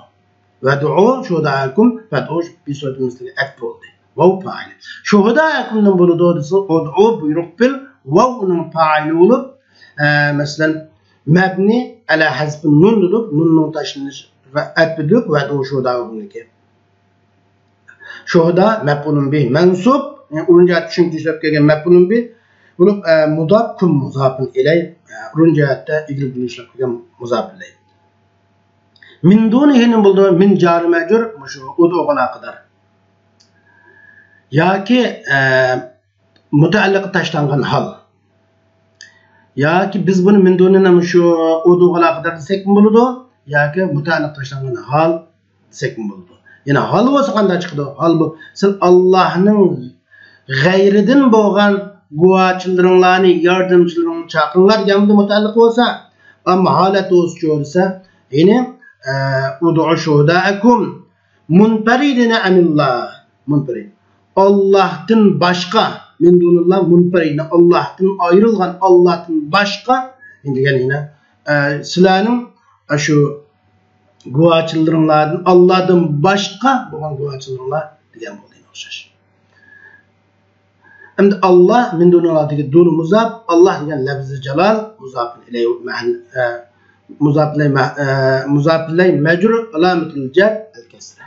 ۋەدئۇ شۇھەدائەكۇم، ۋەدئۇ بى سۈرەتى مىسلىگە ئەتپ بولدى. ۋاۋ پائىلى. شۇھەدائەكۇمدىن بولىدۇ دېسە، ئۇدئۇ بۇيرۇق بىل، ۋاۋ ئۇنىڭ پائىلى بولۇپ، ئە، مەسىلەن، مەبنى ئەلا ھەزفى نۇن دېدۇق، نۇننىڭ تاشلىنىشى ۋە ئەتپ دېدۇق، ۋەدئۇ شۇھەدائەكۇمدىكى. شۇھەدا مەپئۇلۇن بىھ مەنسۇب، يەنى ئورۇن جەھەتتە چۈشۈنۈپ كېلىشلەپ كەلگەن مەپئۇلۇن بىھ بولۇپ، ئە، مۇزاپ كۈن مۇزاپىن ئىلەي، ئە، ئورۇن جەھەتتە ئىگىلىك بىلىنىشلەپ كەلگەن مۇزاپ ئىلەي. مىن دۇنىھىنى بولدى، مىن جارى مەجرۇر، مۇشۇ ئۇدۇغا ئالاقىدار. ياكى، ئە، مۇتەئەللىقى تاشلانغان ھال. ياكى بىز بۇنى مىن دۇنىنى مۇشۇ ئۇدۇغا ئالاقىدار دېسەكمۇ بولىدۇ، ياكى مۇتەئەللىق تاشلانغان ھال دېسەكمۇ بولىدۇ. يەنى ھال بولسا قانداق چىقىدۇ؟ ھال بۇ، سىز ئاللاھنىڭ غەيرىدىن بولغان گۇۋاچىلىرىڭلارنى، ياردەمچىلىرىڭلارنى چاقىرىڭلار دېگەن مۇتەئەللىق بولسا، ئەمما ھالەت بولسىچۇ دېسە، يەنى، ئە، ئۇدۇئۇ شۇھەدائەكۇم مۇنپەرىدىنە ئەنىللا. مۇنپەرىد. ئاللاھتىن باشقا، مىن دۇنىللا مۇنپەرىدىنە، ئاللاھتىن ئايرىلغان، ئاللاھتىن باشقا دېگەن يەنە، ئە، سىلەرنىڭ ئاشۇ گۇۋاچىلىرىڭلاردىن، ئاللاھتىن باشقا بولغان گۇۋاچىلىرىڭلار دېگەن بولدى، ئوخشاش. ئەمدى ئاللا، مىن دۇنىللادىكى دۇن مۇزاپ، ئاللا دېگەن لەفزى جالال، مۇزاپۇن ئىلەيھى مەھەل-، ئە، مۇزاپ ئىلەيھى مە-، ئە، مۇزاپ ئىلەيھى مەجرۇر، ئالامەتۇل جەر ئەل كەسرە.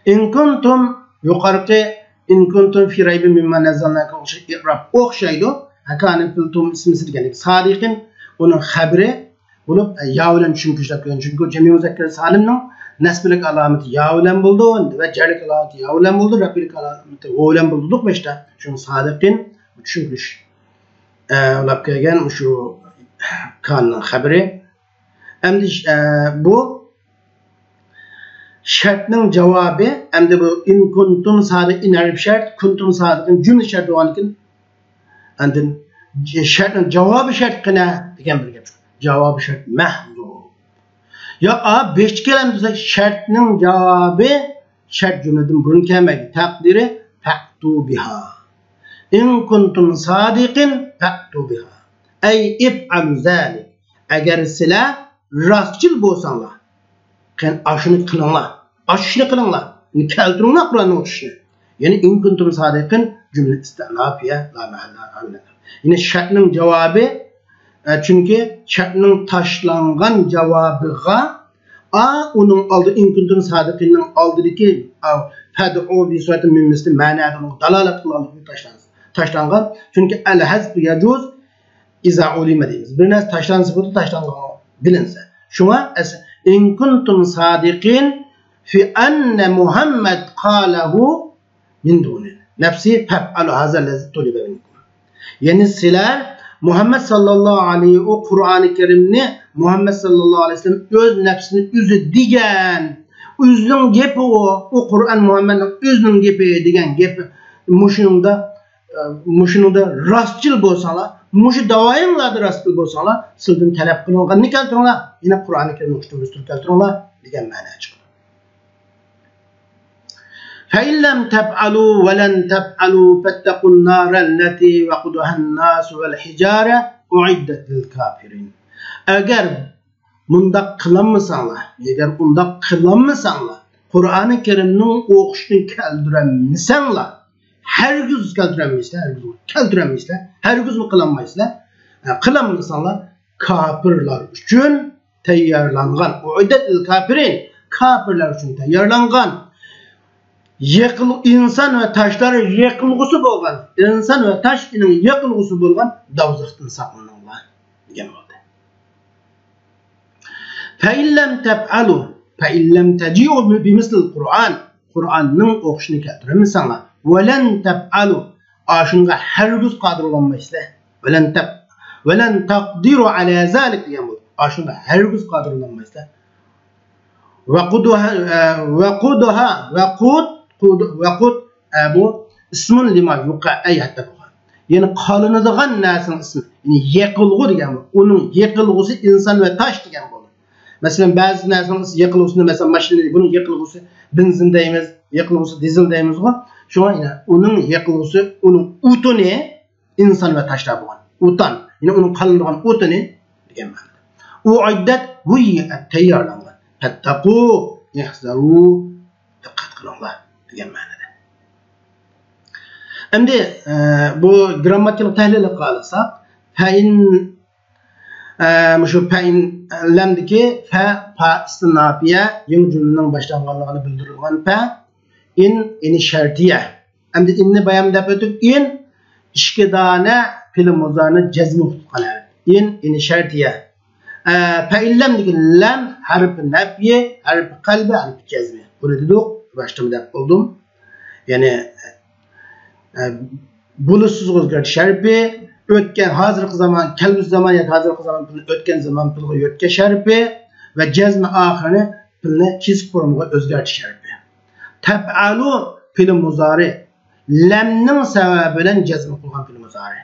ئىن كۇنتۇم، يۇقىرىقى ئىن كۇنتۇم فى رەيبىن مىمما نەززەلناغا ئوخشاش ئىئراب ئوخشايدۇ. ھەكانە فىلتۇم ئىسمىسى دېگەندەك سادىقىن، ئۇنىڭ خەبىرى بولۇپ، يا بىلەن چۈشۈنكۈچلەپ كەلگەن. چۈنكى جەمئىي مۇزەككەر سالىمنىڭ نەسبىلىك ئالامىتى يا بىلەن بولىدۇ ۋە جەرلىك ئالامىتى يا بىلەن بولىدۇ، رەپئىلىك ئالامىتى ۋاۋ بىلەن بولىدۇ باشتا. شۇڭا سادىقىن چۈشۈنكۈچ، ئە، ئۇلاپ كەلگەن مۇشۇ كاننىڭ خەبىرى. ئەمدى، ئە، بۇ شەرتنىڭ جاۋابى، ئەمدى بۇ ئىن كۇنتۇم سادىقىن ھەرپ شەرت، كۇنتۇم سادىقىن جۈملە شەرت بولغاندىكىن، ئاندىن ج-، شەرتنىڭ جاۋابى شەرت قېنى دېگەن بىر گەپ. جاۋابى شەرت مەھزۇپ. يا، ئا، بەشىنچى كەلەم دېسە، شەرتنىڭ جاۋابى شەرت جۈملىدىن بۇرۇن كەلمەيدۇ. تەقدىرى فەئتۇ بىھا. ئىن كۇنتۇم سادىقىن فەئتۇ بىھا. ئەي ئىفئەلۇ زالىك. ئەگەر سىلەر راستچىل بولساڭلار، قېنى ئاشۇنى قىلىڭلار. ئاشۇ ئىشنى قىلىڭلار. يەنى كەلتۈرۈڭلار قۇرئاننىڭ ئوخشىشىنى. يەنى ئىن كۇنتۇم سادىقىن جۈملە ئىستىئنافىيە لا مەھەللە لەھا مىنەل ئەمر. يەنى شەرتنىڭ جاۋابى ئە، چۈنكى شەرتنىڭ تاشلانغان جاۋابىغا، ئا، ئۇنىڭ ئالدى، ئىن كۇنتۇم سادىقىننىڭ ئالدىدىكى، ئا، فەدئۇ بىسۇرەتىن مىن مىسلى مەنادىن دالالەت قىلغانلىقى تاشلانسا، تاشلانغان. چۈنكى ئەل ھەزفۇ يەجۇز ئىزا ئۇلىمە دەيمىز. بىر نەرسە تاشلانسا بولىدۇ، تاشلانغان بىلىنسە. شۇڭا ئەس-، ئىن كۇنتۇم سادىقىن في أن محمد قاله من دون نفسه فافعلوا هذا الذي طلب منكم. يەنى سىلەر مۇھەممەد ساللاللاھۇ ئەلەيھى، ئۇ قۇرئانى كەرىمنى مۇھەممەد ساللاللاھۇ ئەلەيھى ۋەسەللەم ئۆز نەپسىنى ئۆزى دېگەن، ئۆزىنىڭ گېپى ئۇ، ئۇ قۇرئان مۇھەممەدنىڭ ئۆزىنىڭ گېپى دېگەن گەپ، مۇشۇنىڭدا، ئە، مۇشۇنىڭدا راستچىل بولساڭلار، مۇشۇ داۋايىڭلاردا راستچىل بولساڭلار، سىلەردىن تەلەپ قىلىنغاننى كەلتۈرۈڭلار، يەنى قۇرئانى كەرىمنى ئوخشاشتۇرۇپ كەلتۈرۈڭلار دېگەن مەنە چىقىدۇ. فإن لم تفعلوا ولن تفعلوا فاتقوا النار التي وقودها الناس والحجارة أعدت للكافرين. ئەگەر مۇنداق قىلالمىساڭلار، ئەگەر ئۇنداق قىلالمىساڭلار، قۇرئانى كەرىمنىڭ ئوقۇشىنى كەلتۈرەلمىسەڭلار، ھەرگىز كەلتۈرەلمەيسىلەر، ھەرگىز كەلتۈرەلمەيسىلەر، ھەرگىزمۇ قىلالمايسىلەر. ھە، قىلالمىساڭلار، كاپىرلار ئۈچۈن تەييارلانغان، ئۇئىددەت لىل كاپىرىن، كاپىرلار ئۈچۈن تەييارلانغان، يېقىل-، ئىنسان ۋە تاشلار يېقىلغۇسى بولغان، ئىنسان ۋە تاش ئېنىڭ يېقىلغۇسى بولغان دوزاختىن ساقلىنىڭلار دېگەن بولدى. فإن لم تفعلوا، فإن لم تجيئوا بمثل القرآن، قۇرئاننىڭ ئوخشىشىنى كەلتۈرەلمىسەڭلار، ولن تفعلوا، ئاشۇنىڭغا ھەرگىز قادىر بولالمايسىلەر. ولن تف-، ولن تقدروا على ذلك دېگەن بولدى. ئاشۇنىڭغا ھەرگىز قادىر بولالمايسىلەر. ۋەقۇدۇھا، ئە، ۋەقۇدۇھا، ۋەقۇد، قۇد، ۋەقۇد، ئە، بۇ ئىسمۇن لىما يۇقەئەي ھەتتا بولغان. يەنى قالىنىدىغان نەرسىنىڭ ئىسمى. يەنى يېقىلغۇ دېگەن بۇ. ئۇنىڭ يېقىلغۇسى ئىنسان ۋە تاش دېگەن بولدى. مەسىلەن، بەزى نەرسىنىڭ يېقىلغۇسىنى، مەسىلەن، ماشىنا، بۇنىڭ يېقىلغۇسى بېنزىن دەيمىز، يېقىلغۇسى دىزېل دەيمىزغۇ. شۇڭا يەنە ئۇنىڭ يېقىلغۇسى، ئۇنىڭ ئوتۇنى ئىنسان ۋە تاشلار بولغان. ئوتان، يەنى ئۇنىڭ قالىنىدىغان ئوتۇنى دېگەن مەنىدە. ئۇئىددەت، ھۇييئەت، تەييارلانغان. فەتتەقۇ، ئەھزەرۇ، دىققەت قىلىڭلار دېگەن مەنىدە. ئەمدى، ئە، بۇ گىرامماتىكىلىق تەھلىلگە قارىساق، فەئىن، ئە، مۇشۇ فەئىن، لەمدىكى فە، پا ئىستىناپىيە، يېڭى جۈملىنىڭ باشلانغانلىقىنى بىلدۈرىدىغان فە، ئىن، ئىنى شەرتىيە. ئەمدى ئىننى بايام دەپ ئۆتۈپ، ئىن ئىككى دانە پېئىل مۇزارىنى جەزمى قىلغان ھەرپ. ئىن، ئىنى شەرتىيە. ئە، فەئىن لەمدىكى لەم ھەرپى نەپيى، ھەرپى قەلبى، ھەرپى جەزمى. بۇنى دېدۇق، باشتىمۇ دەپ بولدۇم. يەنى، ئە، بولۇشسىزغا ئۆزگەرتىش ھەرپى، ئۆتكەن، ھازىرقى زامان، كەلگۈسى زامان ياكى ھازىرقى زامان پېئىلىنى ئۆتكەن زامان پېئىلىغا يۆتكەش ھەرپى ۋە جەزمى ئاخىرىنى پېئىلنى كېسىك فورمىغا ئۆزگەرتىش ھەرپى. تەپئەلۇ پېئىل مۇزارى لەمنىڭ سەۋەبى بىلەن جەزم قىلغان پېئىل مۇزارى.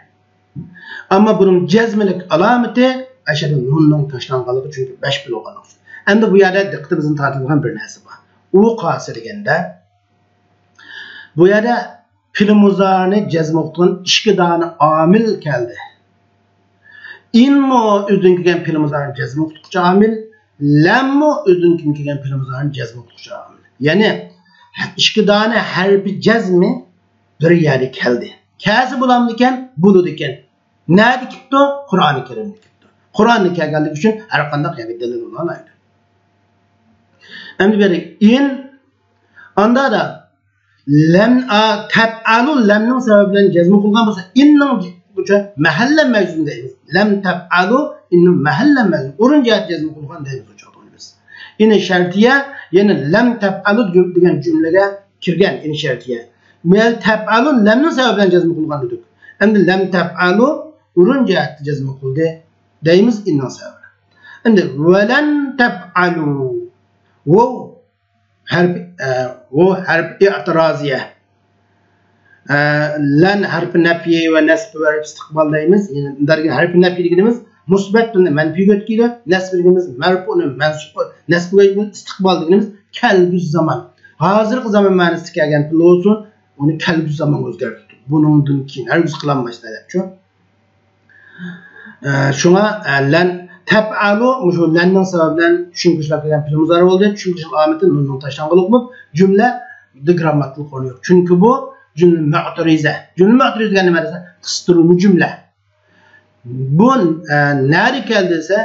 ئەمما بۇنىڭ جەزملىك ئالامىتى ئەشەدە نۇننىڭ تاشلانغانلىقى، چۈنكى بەش پېئىل بولغانلىقى ئۈچۈن. ئەمدى بۇ يەردە دىققىتىمىزنى تارتىدىغان بىر نەرسە بار. ئۇ قاسى دېگەندە، بۇ يەردە پېئىل مۇزارىنى جەزم قىلغان ئىككى دانە ئامىل كەلدى. ئىنمۇ ئۆزىدىن كەلگەن پېئىل مۇزارىنى جەزم قىلغۇچى ئامىل، لەممۇ ئۆزىدىن كېيىن كەلگەن پېئىل مۇزارىنى جەزم قىلغۇچى ئامىل. يەنى ئىككى دانە ھەرپى جەزمى بىر يەردە كەلدى. كەلسە بولامدىكەن؟ بولىدىكەن. نەدە كېلىپتۇ؟ قۇرئانى كەرىمدە كېلىپتۇ. قۇرئاندا كەلگەنلىكى ئۈچۈن ھەر قانداق يەرگە دەلىل بولالايدۇ. ئەمدى بېرى ئىن، ئاندا دا لەم، ئا، تەپئەلۇ لەمنىڭ سەۋەبى بىلەن جەزم قىلغان بولسا، ئىننىڭ بۇچە مەھەللە مەجزۇم دەيمىز. لەم تەپئەلۇ ئىننىڭ مەھەللە مەجزۇم، ئورۇن جەھەتتە جەزم قىلغان دەيمىز بۇ چاغدا بىز. ئىنى شەرتىيە، يەنى لەم تەپئەلۇ دېگەن جۈملىگە كىرگەن ئىنى شەرتىيە. مەل تەپئەلۇ لەمنىڭ سەۋەبى بىلەن جەزم قىلغان دېدۇق. ئەمدى لەم تەپئەلۇ ئورۇن جەھەتتە جەزم قىلدى دەيمىز ئىننىڭ سەۋەبى بىلەن. ئەمدى ۋەلەن تەپئەلۇ. ۋاۋ ھەرپ، ئە، ۋاۋ ھەرپ ئېئتىرازىيە. ئە، لەن ھەرپى نەپيى ۋە نەسب ۋە ئىستىقبال دەيمىز. يەنى دەرگە ھەرپى نەپيى دېگىنىمىز مۇسبەت پېئىلنى مەنپىيگە ئۆتكىلى، نەسب دېگىنىمىز مەرپۇئنى مەنسۇب، نەسبىگە ئۆتكىلى، ئىستىقبال دېگىنىمىز كەلگۈسى زامان. ھازىرقى زامان مەنىسىدە كەلگەن پېئىل بولسۇن، ئۇنى كەلگۈسى زامانغا ئۆزگەرتىپتۇ. بۇنىڭدىن كېيىن ھەرگىز قىلالمايسىلەر دەپچۇ. ئە، شۇڭا، ئە، لەن تەپئەلۇ، مۇشۇ لەننىڭ سەۋەبى بىلەن چۈشۈرۈكلەشكەن پېئىل مۇزارى بولدى. چۈشۈرۈكلەشنىڭ ئامىتى نۇننىڭ تاشلانغانلىقى بولۇپ، جۈملە دېگرامماتىكىلىق ئورنى يوق. چۈنكى بۇ جۈملە مۇئتەرىزە. جۈملە مۇئتەرىزە دېگەن نېمە دېسە، قىستۇرما جۈملە. بۇ، ئە، نەدە كەلدى دېسە،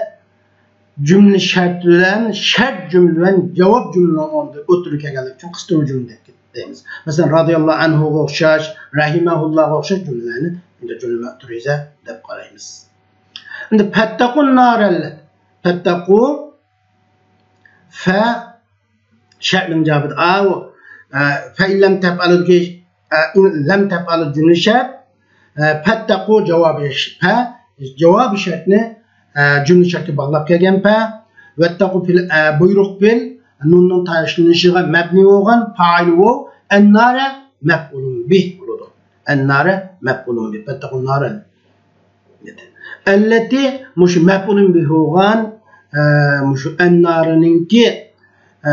جۈملە شەرت بىلەن، شەرت جۈملە بىلەن جاۋاب جۈملىنىڭ ئوتتۇرىغا كەلگەنلىكى ئۈچۈن قىستۇرما جۈملە دەپ دەيمىز. مەسىلەن، رازىياللاھۇ ئەنھۇغا ئوخشاش، رەھىمەھۇللاھغا ئوخشاش جۈملىلەرنى ئەمدى جۈملە مەترۇزە دەپ قارايمىز. ئەمدى فەتتەقۇن نارەل، فەتتەقۇ، فە شەرتنىڭ جاۋابىدا ئاۋۇ، ئە، فەئىن لەم تەپئەلۇدىكى، ئە، ئىن لەم تەپئەلۇ جۈملە شەرت، ئە، فەتتەقۇ جاۋابى ش-، پە، جاۋابى شەرتنى، ئە، جۈملە شەرتكە باغلاپ كەلگەن پە، ۋەتتەقۇ پېئىل، ئە، بۇيرۇق پېئىل، نۇننىڭ تاشلىنىشىغا مەبنى بولغان پائىل ۋاۋ، ئەننارە مەپئۇلۇن بىھ بولىدۇ. ئەننارە مەپئۇلۇن بىھ، فەتتەقۇن نارەل. ئەللەتى مۇشۇ مەپئۇلۇن بىھ بولغان، ئە، مۇشۇ ئەننارىنىڭكى، ئە،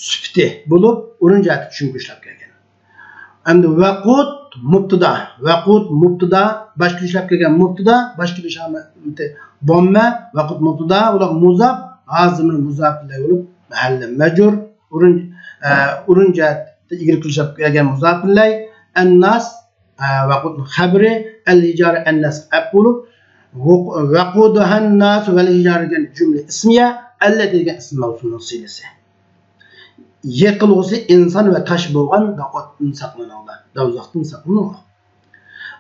سۈپىتى بولۇپ، ئورۇن جەھەتتە چۈشۈنكە ئىشلەپ كەلگەن. ئەمدى ۋەقۇد مۇبتىدا، ۋەقۇد مۇبتىدا، باشقا ئىشلەپ كەلگەن مۇبتىدا، باشقا ئىش ئالامىتى ضەممە، ۋەقۇد مۇبتىدا، ئۇلار مۇزاپ، ھازىر مۇزاپ ئىلەيھى بولۇپ، مەھەللە مەجرۇر، ئورۇن، ئە، ئورۇن جەھەتتە ئىگىلىك ئىشلەپ كەلگەن مۇزاپ ئىلەيھى، ئەنناس، ئە، ۋەقۇدنىڭ خەبىرى، ئەل ھىجارە ئەنناس ئەپ بولۇپ، ۋەق-، ۋەقۇدۇھەن ناسۇ ۋەل ھىجارە دېگەن جۈملە ئىسمىيە، ئەللەتى دېگەن ئىسىم مەۋسۇلنىڭ سىلىسى. يېقىلغۇسى ئىنسان ۋە تاش بولغان ۋە ئوتتىن ساقلىنىڭلار، دوزاختىن ساقلىنىڭلار.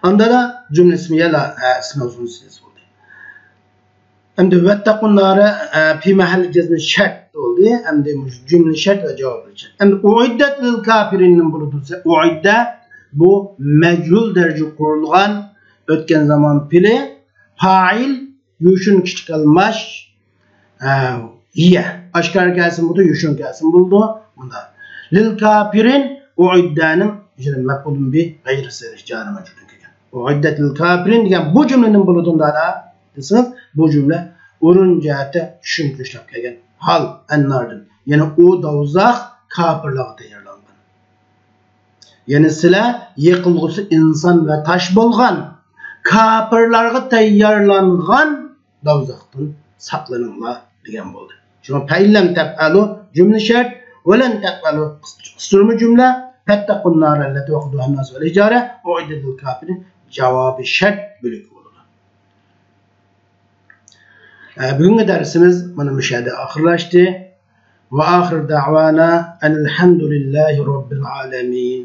ئاندا دا جۈملە ئىسمىيەلا، ئە، ئىسىم مەۋسۇلنىڭ سىلىسى بولدى. ئەمدى ۋەتتەقۇن نارە، ئە، پى مەھەللى جەزمى شەرت بولدى. ئەمدى مۇشۇ جۈملە شەرت ۋە جاۋاب شەرت. ئەمدى ئۇئىددەت لىل كاپىرىن نېمە بولىدۇ دېسە، ئۇئىددە بۇ مەجھۇل دەرىجىگە قۇرۇلغان ئۆتكەن زامان پېئلى، پائىل يوشۇرۇن كىچىك ئالماش، ئە، ھىيە. ئاشكارا كەلسىمۇ بولىدۇ، يوشۇرۇن كەلسىمۇ بولىدۇ. مۇنداق. لىل كاپىرىن ئۇئىددەنىڭ مەپئۇلۇن بىھ غەيرى سەرىھ جارى مەجرۇر كەلگەن. ئۇئىددەت لىل كاپىرىن دېگەن بۇ جۈملە نېمە بولىدۇ دادا دېسىڭىز، بۇ جۈملە ئورۇن جەھەتتە چۈشۈنكە ئىشلەپ كەلگەن. ھال ئەنناردىن، يەنى ئۇ دوزاخ كاپىرلارغا تەييارلانغان. يەنى سىلەر يېقىلغۇسى ئىنسان ۋە تاش بولغان كاپىرلارغا تەييارلانغان دوزاختىن ساقلىنىڭلار دېگەن بولدى. شۇڭا پەئىللەم تەپئەلۇ جۈملە شەرت، ۋەلەن تەپئەلۇ قىستۇرما جۈملە، فەتتەقۇن نارەللەتى ۋەقۇدۇھەنناسۇ ۋەل ھىجارە، ئۇئىددەت لىل كاپىرىن جاۋابى شەرت بۆلۈكى بولىدۇ. ئە، بۈگۈنكى دەرسىمىز مانا مۇشۇ يەردە ئاخىرلاشتى. ۋە ئاخىر دەۋانا ئەنىل ھەمدۇلىللاھى رەببىل ئالەمىن.